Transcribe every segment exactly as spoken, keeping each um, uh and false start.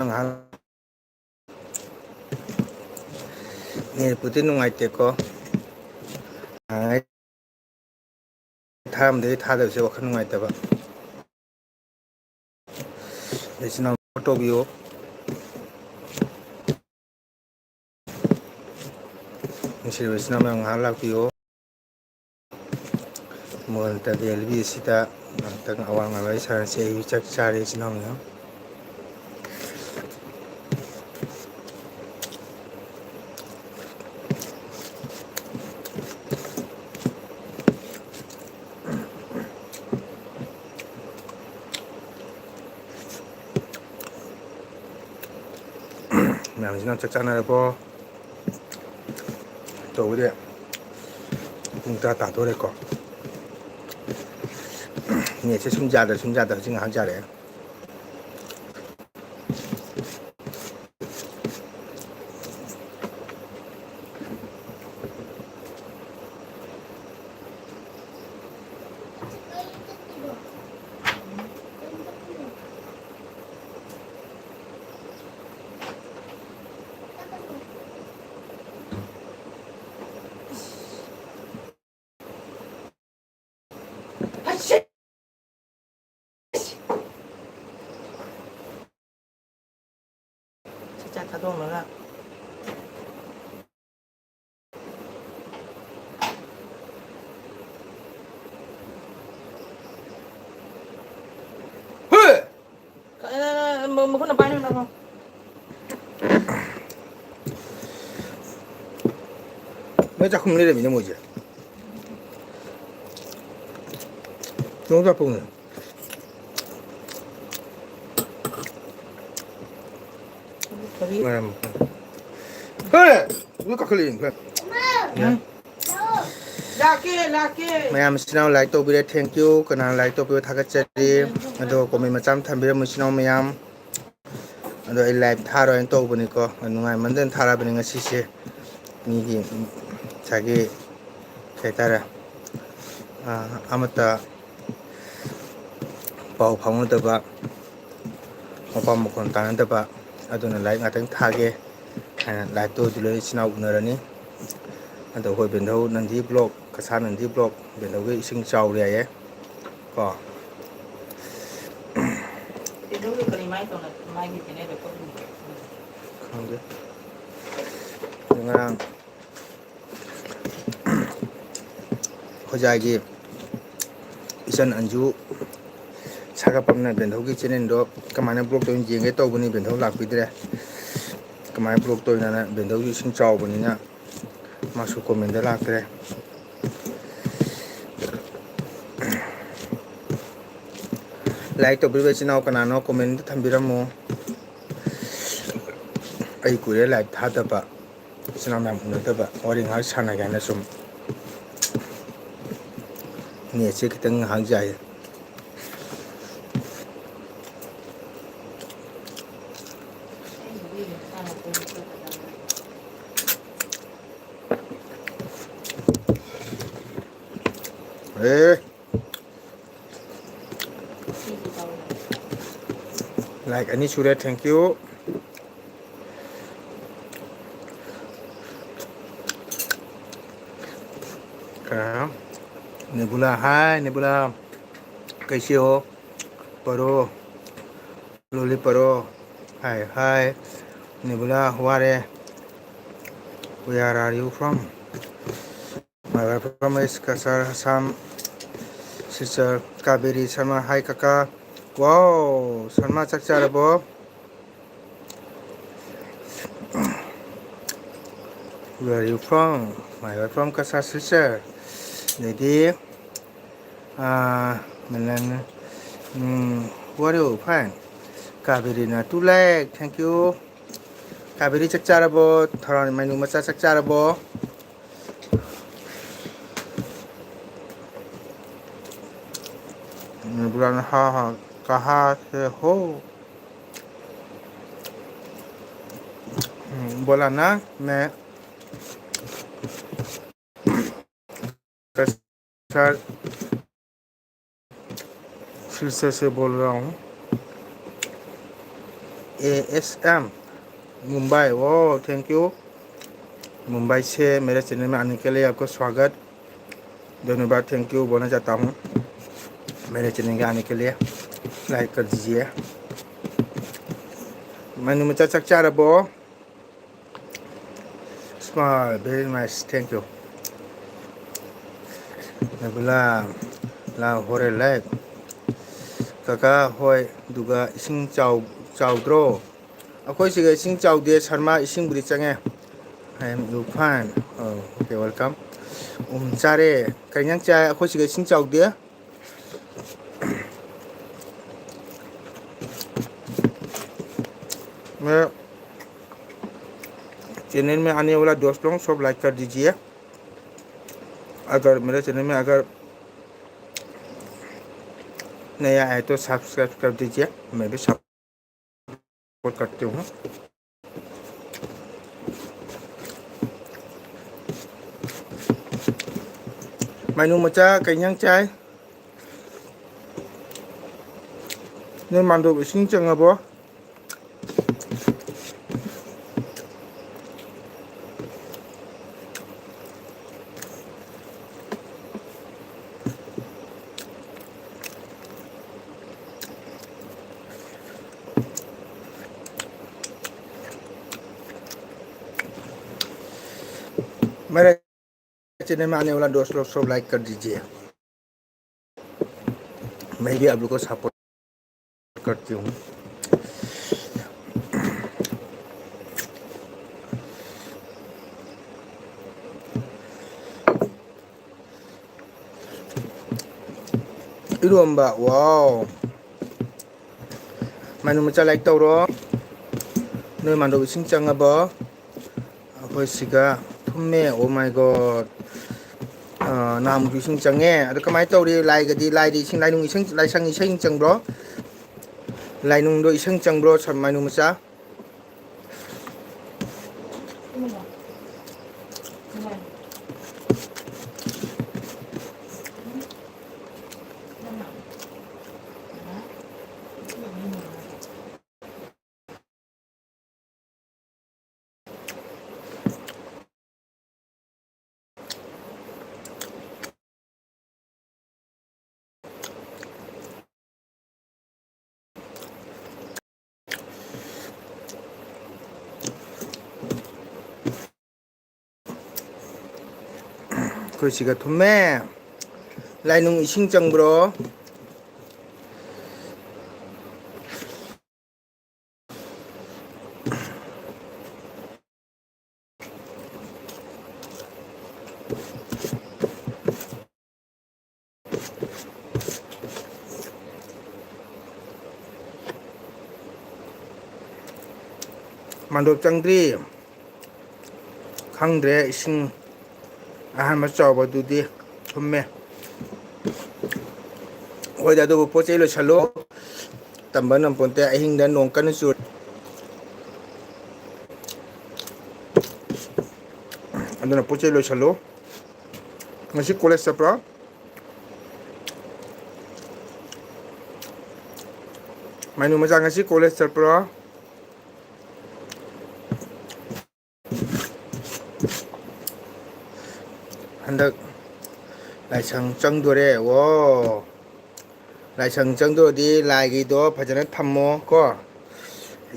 ꯉꯥꯏꯍꯥꯛ ꯅꯦꯠꯄꯨꯗꯤ ꯅꯨꯡꯉꯥꯏꯇꯦꯀꯣ꯫ ꯉꯥꯏꯍꯥꯛ ꯊꯥꯔꯝꯗꯒꯤ ꯊꯥꯗꯕꯁꯦ ꯋꯥꯈꯜ ꯅꯨꯡꯉꯥꯏꯇꯕ꯫ ꯑꯗꯩ ꯏꯆꯤꯟ ꯏꯅꯥꯎ support ꯇꯧꯕꯤꯌꯨ꯫ ꯅꯨꯡꯁꯤꯔꯕ ꯏꯆꯤꯟ ꯏꯅꯥꯎ ꯃꯌꯥꯝ ꯉꯥꯏꯍꯥꯛ ꯂꯥꯛꯄꯤꯌꯨ꯫ ꯃꯣꯟꯇ ꯚꯦꯜꯕꯤ ꯑꯁꯤꯗ ꯉꯥꯏꯍꯥꯛꯇꯪ ꯑꯋꯥ ꯅꯨꯡꯉꯥꯏ ꯋꯥꯔꯤ ꯁꯥꯟꯅꯁꯤ꯫ ꯑꯩ ꯆꯥꯛ ꯆꯥꯔꯦ ꯏꯆꯤꯟ ꯏꯅꯥꯎ ꯃꯌꯥꯝ꯫ ꯃꯌꯥꯝꯁꯤꯅ ꯆꯥꯛ ꯆꯥꯅꯔꯕꯣ? ꯇꯧꯕꯗꯤ ꯄꯨꯡ ꯇꯔꯥ ꯇꯥꯗꯣꯔꯦꯀꯣ꯫ ꯅꯦꯠꯁꯦ ꯁꯨꯝ ꯌꯥꯗ, ꯁꯨꯝ ꯌꯥꯗ, ꯍꯧꯖꯤꯛ ꯉꯥꯏꯍꯥꯛ ꯌꯥꯔꯛꯑꯦ꯫ ꯆꯥꯛ ꯆꯥ ꯊꯥꯗꯣꯛꯅꯔ꯫ ꯍꯣꯏ! ꯃꯈꯨꯠꯅ ꯄꯥꯏꯅꯨ ꯅꯪꯉꯣ꯫ ꯃꯣꯏ ꯆꯥꯛꯈꯨꯝ ꯂꯩꯔꯝꯃꯤꯅꯦ ꯃꯣꯏꯁꯦ꯫ ꯆꯥꯛꯈꯨꯝ ꯆꯥꯛꯈꯨꯝꯅꯦ꯫ ꯀꯔꯤ? ꯃꯌꯥꯝ꯫ ꯍꯦ! ꯂꯣꯏ ꯀꯥꯈꯠꯂꯛꯑꯦ꯫ ꯎꯝ꯫ ꯂꯥꯛꯀꯦ, ꯂꯥꯛꯀꯦ꯫ ꯃꯌꯥꯝ ꯏꯆꯤꯟ ꯏꯅꯥꯎ like ꯇꯧꯕꯤꯔꯦ, thank you꯫ ꯀꯅꯥ like ꯇꯧꯕꯤꯕ ꯊꯥꯒꯠꯆꯔꯤ꯫ ꯑꯗꯣ comment ꯃꯆꯥ ꯑꯃ ꯊꯝꯕꯤꯔꯝꯃꯨ ꯏꯆꯤꯟ ꯏꯅꯥꯎ ꯃꯌꯥꯝ꯫ ꯑꯗꯣ ꯑꯩ live ꯊꯥꯔꯣꯏꯅ ꯇꯧꯕꯅꯤꯀꯣ꯫ ꯅꯨꯡꯉꯥꯏꯃꯟꯗꯅ ꯊꯥꯔꯛꯑꯕꯅꯤ ꯉꯁꯤꯁꯦ꯫ ꯃꯤꯒꯤ ꯉꯁꯥꯏꯒꯤ ꯀꯩ ꯍꯥꯏꯇꯥꯔꯦ, ꯑꯥ, ꯑꯃꯠꯇ ꯄꯥꯎ ꯐꯥꯎꯅꯗꯕ ꯃꯄꯥ ꯃꯈꯣꯟ ꯇꯥꯅꯗꯕ, ꯑꯗꯨꯅ live ꯉꯥꯛꯇꯪ ꯊꯥꯒꯦ ꯍꯥꯏꯅ live ꯇꯣ ꯑꯗꯨ ꯂꯣꯏ ꯏꯆꯤꯟ ꯏꯅꯥꯎ ꯎꯅꯔꯅꯤ꯫ ꯑꯗꯣ ꯑꯩꯈꯣꯏ ꯕꯦꯟꯙꯧ ꯅꯟꯗꯤ vlog, ꯀꯁꯥ ꯅꯟꯗꯤ vlog, ꯕꯦꯟꯙꯧꯒꯤ ꯏꯁꯤꯡ ꯆꯥꯎꯔꯦ ꯍꯥꯏꯌꯦ ꯀꯣ꯫ ꯈꯪꯗꯦ꯫ ꯑꯗꯨ ꯉꯔꯥꯡ ꯈꯣꯏꯖꯥꯏꯒꯤ ꯏꯆꯟ ꯑꯟꯖꯨ ꯁꯥꯒꯠꯄꯝꯅ ꯕꯦꯟꯙꯧꯒꯤ channel ꯗꯣ ꯀꯃꯥꯏꯅ vlog ꯇꯧꯔꯤꯅꯣ ꯌꯦꯡꯒꯦ ꯇꯧꯕꯅꯤ, ꯕꯦꯟꯙꯧ ꯂꯥꯛꯄꯤꯗ꯭ꯔꯦ꯫ ꯀꯃꯥꯏꯅ vlog ꯇꯧꯔꯤꯅꯣꯅ, ꯕꯦꯟꯙꯧꯒꯤ ꯏꯁꯤꯡ ꯆꯥꯎꯕꯅꯤꯅ ꯃꯥꯁꯨ comment ꯗ ꯂꯥꯛꯇ꯭ꯔꯦ꯫ Like ꯇꯧꯕꯤꯕ ꯏꯆꯤꯟ ꯏꯅꯥꯎ ꯀꯅꯥꯅꯣ comment ꯗ ꯊꯝꯕꯤꯔꯝꯃꯨ꯫ ꯑꯩ ꯀꯨꯏꯔꯦ live ꯊꯥꯗꯕ꯫ ꯏꯆꯤꯟ ꯏꯅꯥꯎ ꯃꯌꯥꯝ ꯎꯅꯗꯕ, ꯋꯥꯔꯤ ꯉꯥꯏꯍꯥꯛ ꯁꯥꯟꯅꯒꯦ ꯍꯥꯏꯅ ꯁꯨꯝ꯫ Net ꯁꯦ ꯈꯤꯇꯪ ꯉꯥꯏꯍꯥꯛ ꯌꯥꯏ꯫ ꯑꯦ꯫ Like ꯑꯅꯤ ꯁꯨꯔꯦ, thank you꯫ ꯀꯅꯥ? Nebula, hi nebula. कैसे हो? परो, लोली परो। Hi, hi. Nebula, where? Where are you from? My wife from is Kasar, Assam. Sister Kaveri Sharma, hi ꯀꯀꯥ꯫ Wow, Sharma ꯆꯥꯛ ꯆꯥꯔꯕꯣ? Where are you from? My wife from Kasar, sister. ꯑꯗꯩꯗꯤ, ꯑꯥ, Milan, um, where are you? Fine. ꯀꯥꯕꯦꯔꯤꯅ two like, thank you. Kaveri ꯆꯥꯛ ꯆꯥꯔꯕꯣ? ꯊꯧꯔꯥꯡ ꯃꯩꯅꯨ ꯃꯆꯥ ꯆꯥꯛ ꯆꯥꯔꯕꯣ? ꯎꯝ, ꯕꯨꯂꯥꯅ ꯍꯥ ꯍꯥ, ꯀꯍꯥ ꯁꯦ ꯍꯣ? ꯎꯝ, ꯕꯣꯂꯥꯅ ꯃꯦ ꯀꯁꯥꯔ ꯐꯤꯔ ꯁꯦ ꯁꯦ ꯕꯣꯜ ꯔꯍꯥ ꯍꯨ꯫ A S M, Mumbai. Oh, thank you। Mumbai से मेरे चैनल में आने के लिए आपको स्वागत, धन्यवाद, thank you बोलना चाहता हूँ। मेरे चैनल के आने के लिए लाइक कर दीजिए। ꯃꯩꯅꯨ ꯃꯆꯥ, ꯆꯥꯛ ꯆꯥꯔꯕꯣ? Smile, very nice, thank you꯫ ꯅꯕꯤꯂꯥ, ꯂꯥ ꯍꯣꯔꯦ ꯂꯥꯏꯛ꯫ ꯀꯀꯥ ꯍꯣꯏ, ꯑꯗꯨꯒ ꯏꯁꯤꯡ ꯆꯥꯎ-, ꯆꯥꯎꯗ꯭ꯔꯣ? ꯑꯩꯈꯣꯏ ꯁꯤꯒ ꯏꯁꯤꯡ ꯆꯥꯎꯗꯦ, ꯁꯔꯃ, ꯏꯁꯤꯡꯕꯨꯗꯤ ꯆꯪꯉꯦ꯫ I am you fine. ꯑꯣ, okay, welcome꯫ ꯎꯝ, ꯆꯥꯔꯦ꯫ ꯀꯩ ꯏꯟꯖꯥꯡ ꯆꯥꯏ? ꯑꯩꯈꯣꯏ ꯁꯤꯒ ꯏꯁꯤꯡ ꯆꯥꯎꯗꯦ꯫ मैं चैनल में आने वाला दोस्त लोग सब लाइक कर दीजिए। अगर मेरे चैनल में अगर नया है तो सब्सक्राइब कर दीजिए, मैं भी सपोर्ट करती हूँ। ꯃꯩꯅꯨ ꯃꯆꯥ, ꯀꯩ ꯏꯟꯖꯥꯡ ꯆꯥꯏ? ꯅꯣꯏ ꯃꯥꯟꯗꯣꯞ ꯏꯁꯤꯡ ꯆꯪꯉꯕꯣ? मेरे चैनल में आने वाला दोस्त लोग सब लाइक कर दीजिए, मैं भी आप लोग को सपोर्ट करती हूँ। ꯏꯔꯣꯝꯕ, wow꯫ ꯃꯩꯅꯨ ꯃꯆꯥ, ꯂꯥꯏꯛ ꯇꯧꯔꯣ꯫ ꯅꯣꯏ ꯃꯥꯟꯗꯣꯞ ꯏꯁꯤꯡ ꯆꯪꯉꯕꯣ? ꯑꯩꯈꯣꯏ ꯁꯤꯒ ꯊꯨꯝꯃꯦ, oh my God꯫ ꯑꯥ, ꯅꯍꯥꯟꯃꯨꯛꯁꯨ ꯏꯁꯤꯡ ꯆꯪꯉꯦ꯫ ꯑꯗꯣ ꯀꯃꯥꯏꯅ ꯇꯧꯔꯤ? ꯂꯥꯏꯒꯗꯤ, ꯂꯥꯏꯗꯤ ꯏꯁꯤꯡ, ꯂꯥꯏꯅꯨꯡ ꯏꯁꯤꯡ, ꯂꯥꯏꯁꯪ ꯏꯁꯤꯡ ꯆꯪꯕ꯭ꯔꯣ? ꯂꯥꯏꯅꯨꯡꯗꯣ ꯏꯁꯤꯡ ꯆꯪꯕ꯭ꯔꯣ, ꯁꯝ-, ꯃꯩꯅꯨ ꯃꯆꯥ? ꯑꯩꯈꯣꯏ ꯁꯤꯒ ꯊꯨꯝꯃꯦ꯫ ꯂꯥꯏꯅꯨꯡ ꯏꯁꯤꯡ ꯆꯪꯕ꯭ꯔꯣ? ꯃꯥꯟꯗꯣꯞ ꯆꯪꯗ꯭ꯔꯤ꯫ ꯈꯪꯗ꯭ꯔꯦ, ꯏꯁꯤꯡ ꯑꯍꯥꯟꯕ ꯆꯥꯎꯕꯗꯨꯗꯤ ꯊꯨꯝꯃꯦ꯫ ꯍꯣꯏꯗ, ꯑꯗꯨꯕꯨ ꯄꯣꯠ ꯆꯩ ꯂꯣꯏꯁꯜꯂꯨ꯫ ꯇꯝꯕ ꯉꯝꯄꯣꯟꯇꯦ, ꯑꯍꯤꯡꯗ ꯅꯣꯡ ꯀꯟꯅ ꯆꯨꯔꯦ꯫ ꯑꯗꯨꯅ ꯄꯣꯠ ꯆꯩ ꯂꯣꯏꯁꯜꯂꯨ꯫ ꯉꯁꯤ ꯀꯣꯂꯦꯖ ꯆꯠꯄ꯭ꯔꯣ? ꯃꯥꯏꯅꯨ ꯃꯆꯥ, ꯉꯁꯤ ꯀꯣꯂꯦꯖ ꯆꯠꯄ꯭ꯔꯣ? ꯍꯟꯗꯛ ꯂꯥꯏꯁꯪ ꯆꯪꯗꯣꯔꯦ꯫ ꯑꯣ, ꯂꯥꯏꯁꯪ ꯆꯪꯗꯣꯔꯗꯤ ꯂꯥꯏꯒꯤꯗꯣ ꯐꯖꯅ ꯊꯝꯃꯣ ꯀꯣ꯫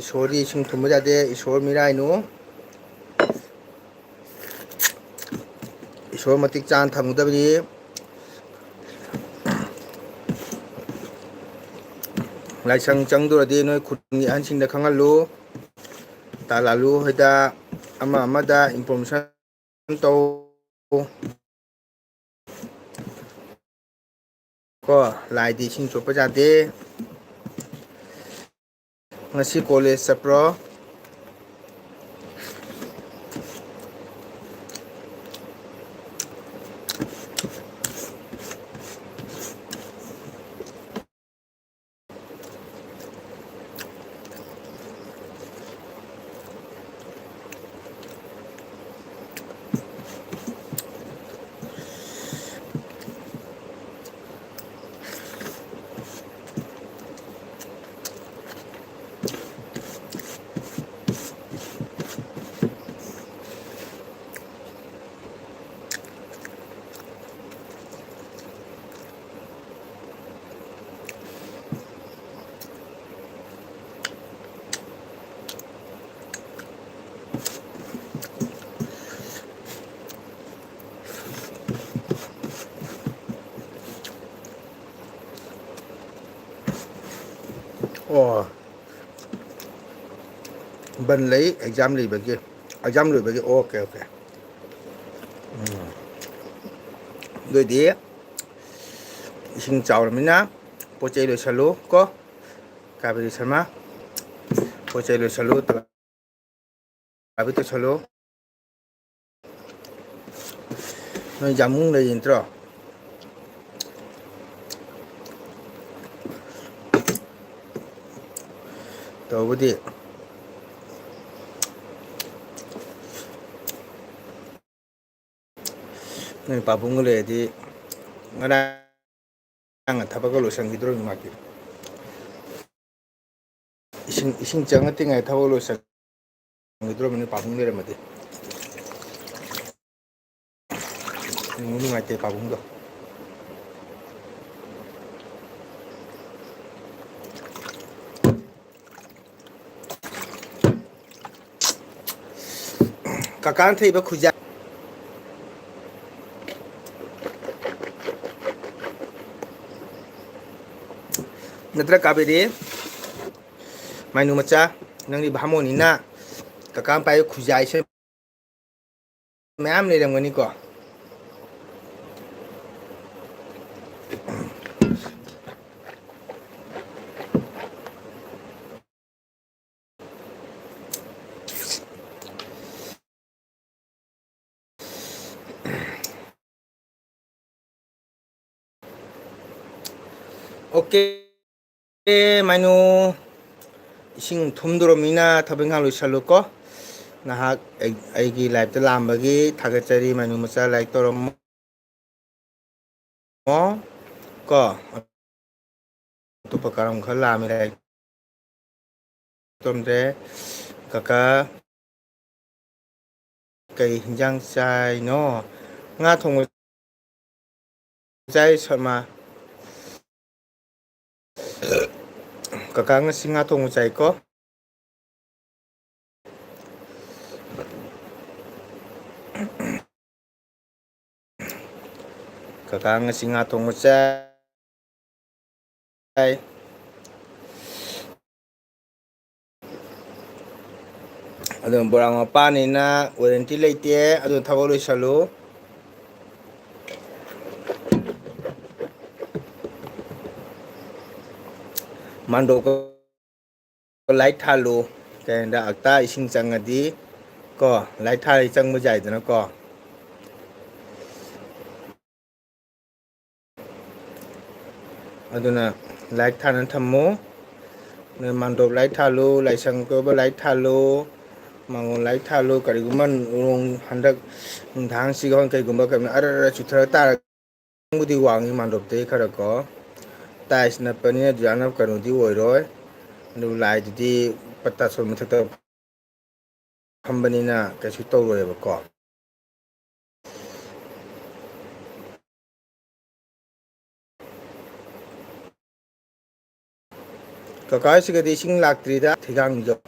ꯏꯁꯣꯔꯗꯤ ꯏꯁꯤꯡ ꯊꯨꯝꯕ ꯌꯥꯗꯦ, ꯏꯁꯣꯔ ꯃꯤꯔꯥꯏꯅꯨ꯫ ꯏꯁꯣꯔ ꯃꯇꯤꯛ ꯆꯥꯅ ꯊꯝꯒꯗꯕꯅꯤ꯫ ꯂꯥꯏꯁꯪ ꯆꯪꯗꯣꯔꯗꯤ ꯅꯣꯏ ꯈꯨꯟꯒꯤ ꯑꯍꯟꯁꯤꯡꯗ ꯈꯪꯍꯜꯂꯨ꯫ ꯇꯥ ꯂꯥꯂꯨ ꯍꯣꯏꯗ, ꯑꯃ ꯑꯃꯗ information ꯇꯧ꯫ ꯀꯣ, ꯂꯥꯏꯗꯤ ꯏꯁꯤꯡ ꯆꯣꯠꯄ ꯌꯥꯗꯦ꯫ ꯉꯁꯤ ꯀꯣꯂꯦꯖ ꯆꯠꯄ꯭ꯔꯣ? ꯑꯣ, ꯕꯟ ꯂꯩ, ꯑꯦꯛꯖꯥꯝ ꯂꯩꯕꯒꯤ, ꯑꯦꯛꯖꯥꯝ ꯂꯣꯏꯕꯒꯤ꯫ Okay, okay. ꯎꯝ꯫ ꯑꯗꯨꯑꯣꯏꯗꯤ ꯏꯁꯤꯡ ꯆꯥꯎꯔꯃꯤꯅ ꯄꯣꯠ ꯆꯩ ꯂꯣꯏꯁꯜꯂꯨ ꯀꯣ, ꯀꯥꯕꯦꯔꯤ ꯁꯔꯃ꯫ ꯄꯣꯠ ꯆꯩ ꯂꯣꯏꯁꯜꯂꯨ, ꯇꯧꯁꯜꯂꯨ꯫ ꯅꯣꯏ ꯖꯥꯃꯨꯡ ꯂꯩ ꯅꯠꯇ꯭ꯔꯣ? ꯇꯧꯕꯗꯤ ꯅꯣꯏ ꯄꯥꯕꯨꯡꯒ ꯂꯩꯔꯗꯤ ꯉꯔꯥꯡ ꯊꯕꯛꯀ ꯂꯣꯏꯁꯤꯟꯈꯤꯗ꯭ꯔꯣ ꯃꯥꯗꯤ? ꯏꯁꯤꯡ, ꯏꯁꯤꯡ ꯆꯪꯉꯛꯇ꯭ꯔꯤꯉꯩ ꯊꯕꯛ ꯂꯣꯏꯁꯟꯈꯤꯗ꯭ꯔꯣꯕꯅꯤ ꯄꯥꯕꯨꯡ ꯂꯩꯔꯝꯃꯗꯤ꯫ ꯅꯨꯡꯗꯤ ꯅꯨꯡꯉꯥꯏꯇꯦ ꯄꯥꯕꯨꯡꯗꯣ꯫ ꯀꯀꯥꯅ ꯊꯛꯏꯕ ꯈꯨꯖꯥꯏ꯫ ꯅꯠꯇ꯭ꯔ ꯀꯥꯕꯦꯔꯤ? ꯃꯥꯏꯅꯨ ꯃꯆꯥ, ꯅꯪꯗꯤ ꯚꯥꯃꯣꯟꯅꯤꯅ ꯀꯀꯥ ꯄꯥꯏꯕ ꯈꯨꯖꯥꯏꯁꯦ ꯃꯌꯥꯝ ꯂꯩꯔꯝꯒꯅꯤꯀꯣ꯫ ꯑꯣꯀꯦ, ꯃꯥꯏꯅꯨ, ꯏꯁꯤꯡ ꯊꯨꯝꯗꯣꯔꯃꯤꯅ ꯊꯕꯛ ꯏꯪꯈꯥꯡ ꯂꯣꯏꯁꯜꯂꯨꯀꯣ꯫ ꯉꯥꯏꯍꯥꯛ ꯑꯩ, ꯑꯩꯒꯤ ꯂꯥꯏꯞꯇ ꯂꯥꯛꯑꯝꯕꯒꯤ ꯊꯥꯒꯠꯆꯔꯤ꯫ ꯃꯥꯏꯅꯨ ꯃꯆꯥ, ꯂꯥꯏꯛ ꯇꯧꯔꯝꯃꯣ꯫ ꯑꯣ, ꯀꯣ꯫ ꯑꯇꯣꯞꯄ ꯀꯔꯝ ꯈꯔ ꯂꯥꯛꯑꯝꯃꯤ ꯂꯥꯏꯔꯤꯛ ꯇꯝꯗ꯭ꯔꯦ꯫ ꯀꯀꯥ ꯀꯩ ꯍꯤꯟꯖꯥꯡ ꯆꯥꯏꯅꯣ? ꯉꯥ ꯊꯣꯡꯕ ꯆꯥꯏ ꯁꯔꯃ꯫ ꯀꯀꯥ ꯉꯁꯤ ꯉꯥ ꯊꯣꯡꯕ ꯆꯥꯏꯀꯣ꯫ ꯀꯀꯥ ꯉꯁꯤ ꯉꯥ ꯊꯣꯡꯕ ꯆꯥꯏ꯫ ꯑꯗꯨꯅ ꯕꯣꯔꯥ ꯃꯄꯥꯟꯅꯤꯅ ꯋꯥꯔꯦꯟꯇꯤ ꯂꯩꯇꯦ꯫ ꯑꯗꯨꯅ ꯊꯕꯛ ꯂꯣꯏꯁꯜꯂꯨ꯫ ꯃꯥꯟꯗꯣꯞ ꯂꯥꯏꯠ ꯊꯥꯜꯂꯨ꯫ ꯀꯩꯅꯣꯗ ꯑꯛꯇꯥ ꯏꯁꯤꯡ ꯆꯪꯉꯗꯤ ꯀꯣ, ꯂꯥꯏꯠ ꯊꯥꯜꯂꯗꯤ ꯆꯪꯕ ꯌꯥꯏꯗꯅꯀꯣ꯫ ꯑꯗꯨꯅ ꯂꯥꯏꯠ ꯊꯥꯅ ꯊꯝꯃꯨ꯫ ꯅꯣꯏ ꯃꯥꯟꯗꯣꯞ ꯂꯥꯏꯠ ꯊꯥꯜꯂꯨ, ꯂꯥꯏꯁꯪ ꯀꯣꯏꯕ ꯂꯥꯏꯠ ꯊꯥꯜꯂꯨ, ꯃꯥꯡꯒꯣꯜ ꯂꯥꯏꯠ ꯊꯥꯜꯂꯨ꯫ ꯀꯔꯤꯒꯨꯝꯕ ꯅꯣꯡ ꯍꯟꯗꯛ ꯅꯨꯡꯗꯥꯡꯁꯤꯒ ꯀꯩꯒꯨꯝꯕ ꯀꯩꯅꯣ ꯑꯔ ꯑꯔ ꯆꯨꯊꯔꯛ ꯇꯥꯔꯒꯗꯤ, ꯋꯥꯡꯉꯤ ꯃꯥꯟꯗꯣꯞꯇꯒꯤ ꯈꯔ ꯀꯣ, ꯇꯥꯏꯁ ꯅꯞꯄꯅꯤꯅ ꯌꯥꯝꯅ ꯀꯩꯅꯣꯗꯤ ꯑꯣꯏꯔꯣꯏ꯫ ꯑꯗꯨ ꯂꯥꯏꯗꯨꯗꯤ ꯄꯠꯇꯥ ꯁꯣꯟ ꯃꯊꯛꯇ ꯐꯝꯕꯅꯤꯅ ꯀꯩꯁꯨ ꯇꯧꯔꯣꯏꯕꯀꯣ꯫ ꯀꯀꯥ ꯍꯣꯏꯁꯤꯒꯗꯤ ꯏꯁꯤꯡ ꯂꯥꯛꯇ꯭ꯔꯤꯗ, ꯊꯤꯒꯥꯡꯖꯧ꯫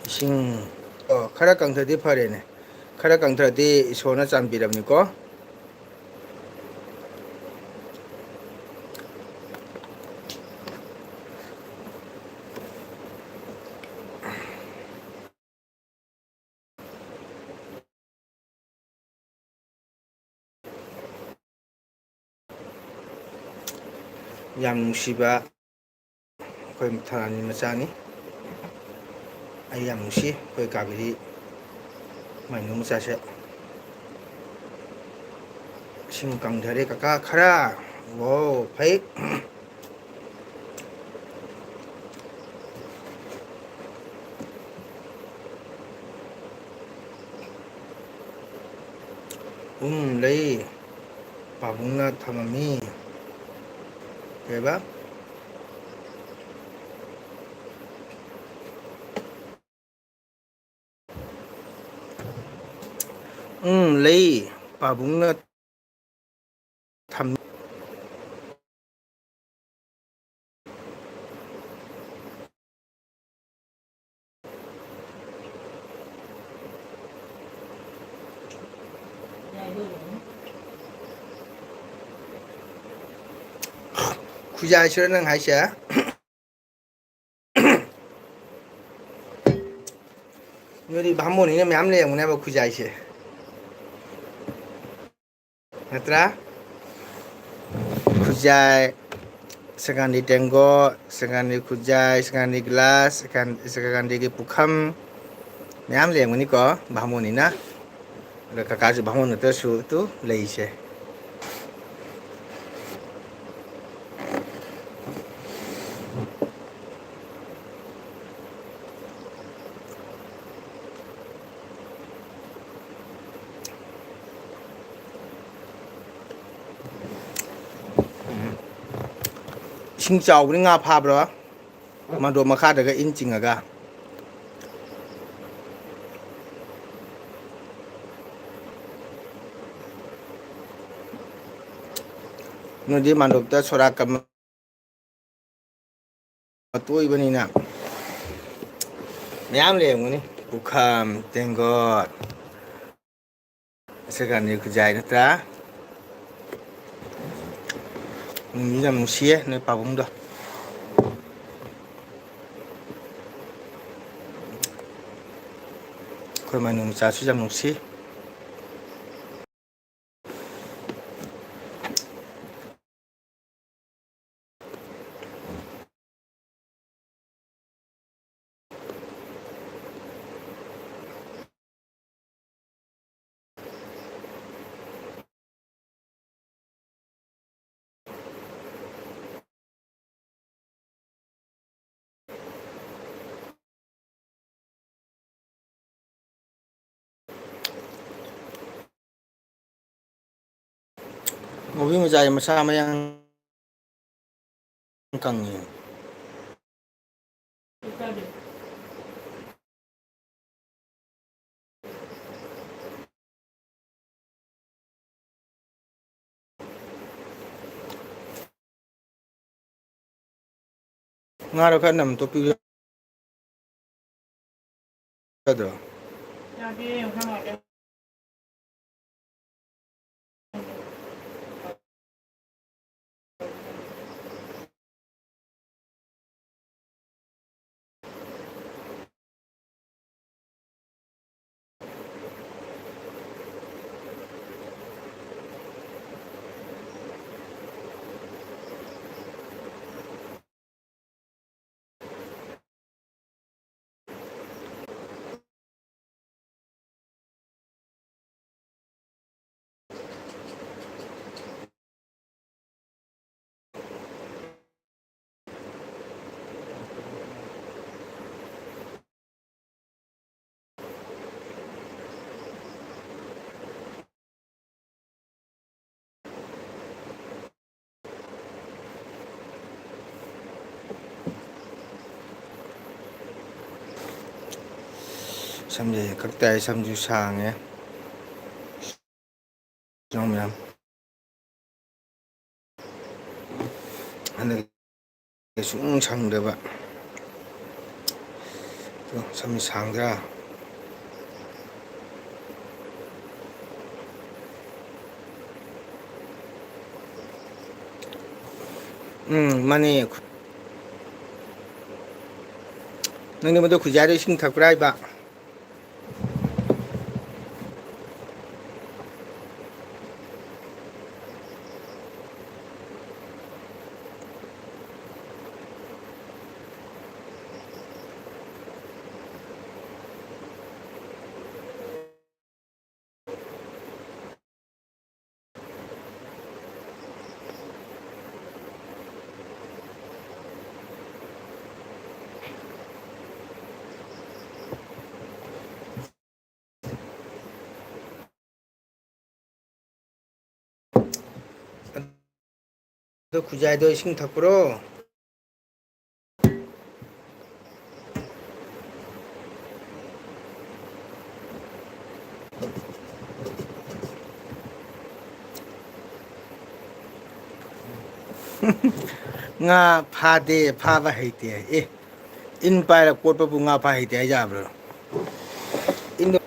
ꯏꯁꯤꯡ, ꯑꯣ, ꯈꯔ ꯀꯪꯊꯗꯤ ꯐꯔꯦꯅꯦ꯫ ꯈꯔ ꯀꯪꯊꯔꯗꯤ ꯏꯁꯣꯔꯅ ꯆꯥꯟꯕꯤꯔꯕꯅꯤꯀꯣ꯫ ꯌꯥꯝ ꯅꯨꯡꯁꯤꯕ ꯑꯩꯈꯣꯏ ꯊꯅꯥꯅꯤ ꯃꯆꯥꯅꯤ꯫ ꯑꯩ ꯌꯥꯝ ꯅꯨꯡꯁꯤ ꯑꯩꯈꯣꯏ ꯀꯥꯕꯦꯔꯤ ꯃꯥꯏꯅꯨ ꯃꯆꯥꯁꯦ꯫ ꯏꯁꯤꯡ ꯀꯪꯊꯔꯦ ꯀꯀꯥ ꯈꯔ꯫ ꯋꯥꯎ, ꯐꯩ꯫ ꯎꯝ, ꯂꯩ꯫ ꯄꯥꯕꯨꯡꯅ ꯊꯝꯃꯝꯃꯤ꯫ ꯀꯩꯕ? ꯎꯝ, ꯂꯩ꯫ ꯄꯥꯕꯨꯡꯅ ꯊꯝ- ꯈꯨꯖꯥꯏꯁꯤꯔ ꯅꯪ ꯍꯥꯏꯁꯦ? ꯅꯣꯏꯗꯤ ꯚꯥꯃꯣꯟꯅꯤꯅ ꯃꯌꯥꯝ ꯂꯩꯔꯝꯒꯅꯦꯕ ꯈꯨꯖꯥꯏꯁꯦ, ꯅꯠꯇ꯭ꯔꯥ? ꯈꯨꯖꯥꯏ, ꯁꯒꯥꯟꯗꯤ ꯇꯦꯡꯒꯣꯠ, ꯁꯒꯥꯟꯗꯤ ꯈꯨꯖꯥꯏ, ꯁꯒꯥꯟꯗꯤ ꯒ꯭ꯂꯥꯁ, ꯁꯒꯥꯟ-, ꯁꯒꯥꯟꯗꯤꯒꯤ ꯄꯨꯈꯝ ꯃꯌꯥꯝ ꯂꯩꯔꯝꯒꯅꯤꯀꯣ, ꯚꯥꯃꯣꯟꯅꯤꯅ꯫ ꯑꯗ ꯀꯀꯥꯁꯨ ꯚꯥꯃꯣꯟ ꯅꯠꯇ꯭ꯔꯁꯨ ꯇꯨ ꯂꯩꯁꯦ꯫ ꯏꯁꯤꯡ ꯆꯥꯎꯕꯅꯤ ꯉꯥ ꯐꯥꯕ꯭ꯔꯣ? ꯃꯟꯗꯣꯞ ꯃꯈꯥꯗꯒ ꯏꯟ ꯆꯤꯡꯉꯒ꯫ ꯅꯣꯏꯗꯤ ꯃꯟꯗꯣꯞꯇ ꯁꯣꯔꯥꯠꯀ ꯇꯣꯛꯏꯕꯅꯤꯅ ꯃꯌꯥꯝ ꯂꯩꯔꯝꯒꯅꯤ꯫ ꯄꯨꯈꯝ, ꯇꯦꯡꯒꯣꯠ, ꯁꯒꯥꯟꯗꯤ ꯈꯨꯖꯥꯏ ꯅꯠꯇ꯭ꯔꯥ? ꯅꯨꯡꯗꯤ ꯌꯥꯝ ꯅꯨꯡꯁꯤꯌꯦ ꯅꯣꯏ ꯄꯥꯕꯨꯡꯗꯣ꯫ ꯑꯩꯈꯣꯏ ꯃꯅꯨ ꯃꯆꯥꯁꯨ ꯌꯥꯝ ꯅꯨꯡꯁꯤ꯫ ꯉꯥꯎꯕꯤ ꯃꯆꯥꯁꯦ ꯃꯁꯥ ꯃꯌꯥꯡ ꯀꯪꯉꯤ꯫ ꯉꯥꯗꯣ ꯈꯔ ꯅꯝ ꯇꯣꯛꯄꯤꯌꯨ ꯌꯥꯗ꯭ꯔꯣ? ꯌꯥꯗꯦ, ꯌꯦꯡꯉꯣ, ꯈꯔ ꯅꯨꯡꯉꯥꯏꯇꯦ꯫ ꯁꯝꯁꯦ ꯀꯛ ꯇꯥꯏ, ꯁꯝꯁꯨ ꯁꯥꯡꯉꯦ꯫ ꯁꯨꯝ ꯃꯌꯥꯝ꯫ ꯍꯟꯗꯛ ꯁꯨꯝ ꯁꯪꯗꯕ꯫ ꯁꯝ ꯁꯥꯡꯗ꯭ꯔꯥ? ꯎꯝ, ꯃꯥꯅꯦ꯫ ꯅꯪꯗꯤ ꯃꯗꯨ ꯈꯨꯖꯥꯏꯗꯣ ꯏꯁꯤꯡ ꯊꯛꯄ꯭ꯔꯥ ꯍꯥꯏꯕ? ꯑꯗꯣ ꯈꯨꯖꯥꯏꯗꯣ ꯏꯁꯤꯡ ꯊꯛꯄ꯭ꯔꯣ? ꯉꯥ ꯐꯥꯗꯦ, ꯐꯥꯕ ꯍꯩꯇꯦ꯫ ꯑꯦ, ꯏꯟ ꯄꯥꯏꯔ ꯀꯣꯠꯄꯕꯨ ꯉꯥ ꯐꯥ ꯍꯩꯇꯦ ꯍꯥꯏ ꯌꯥꯕ꯭ꯔꯣ? ꯏꯟꯗꯣ,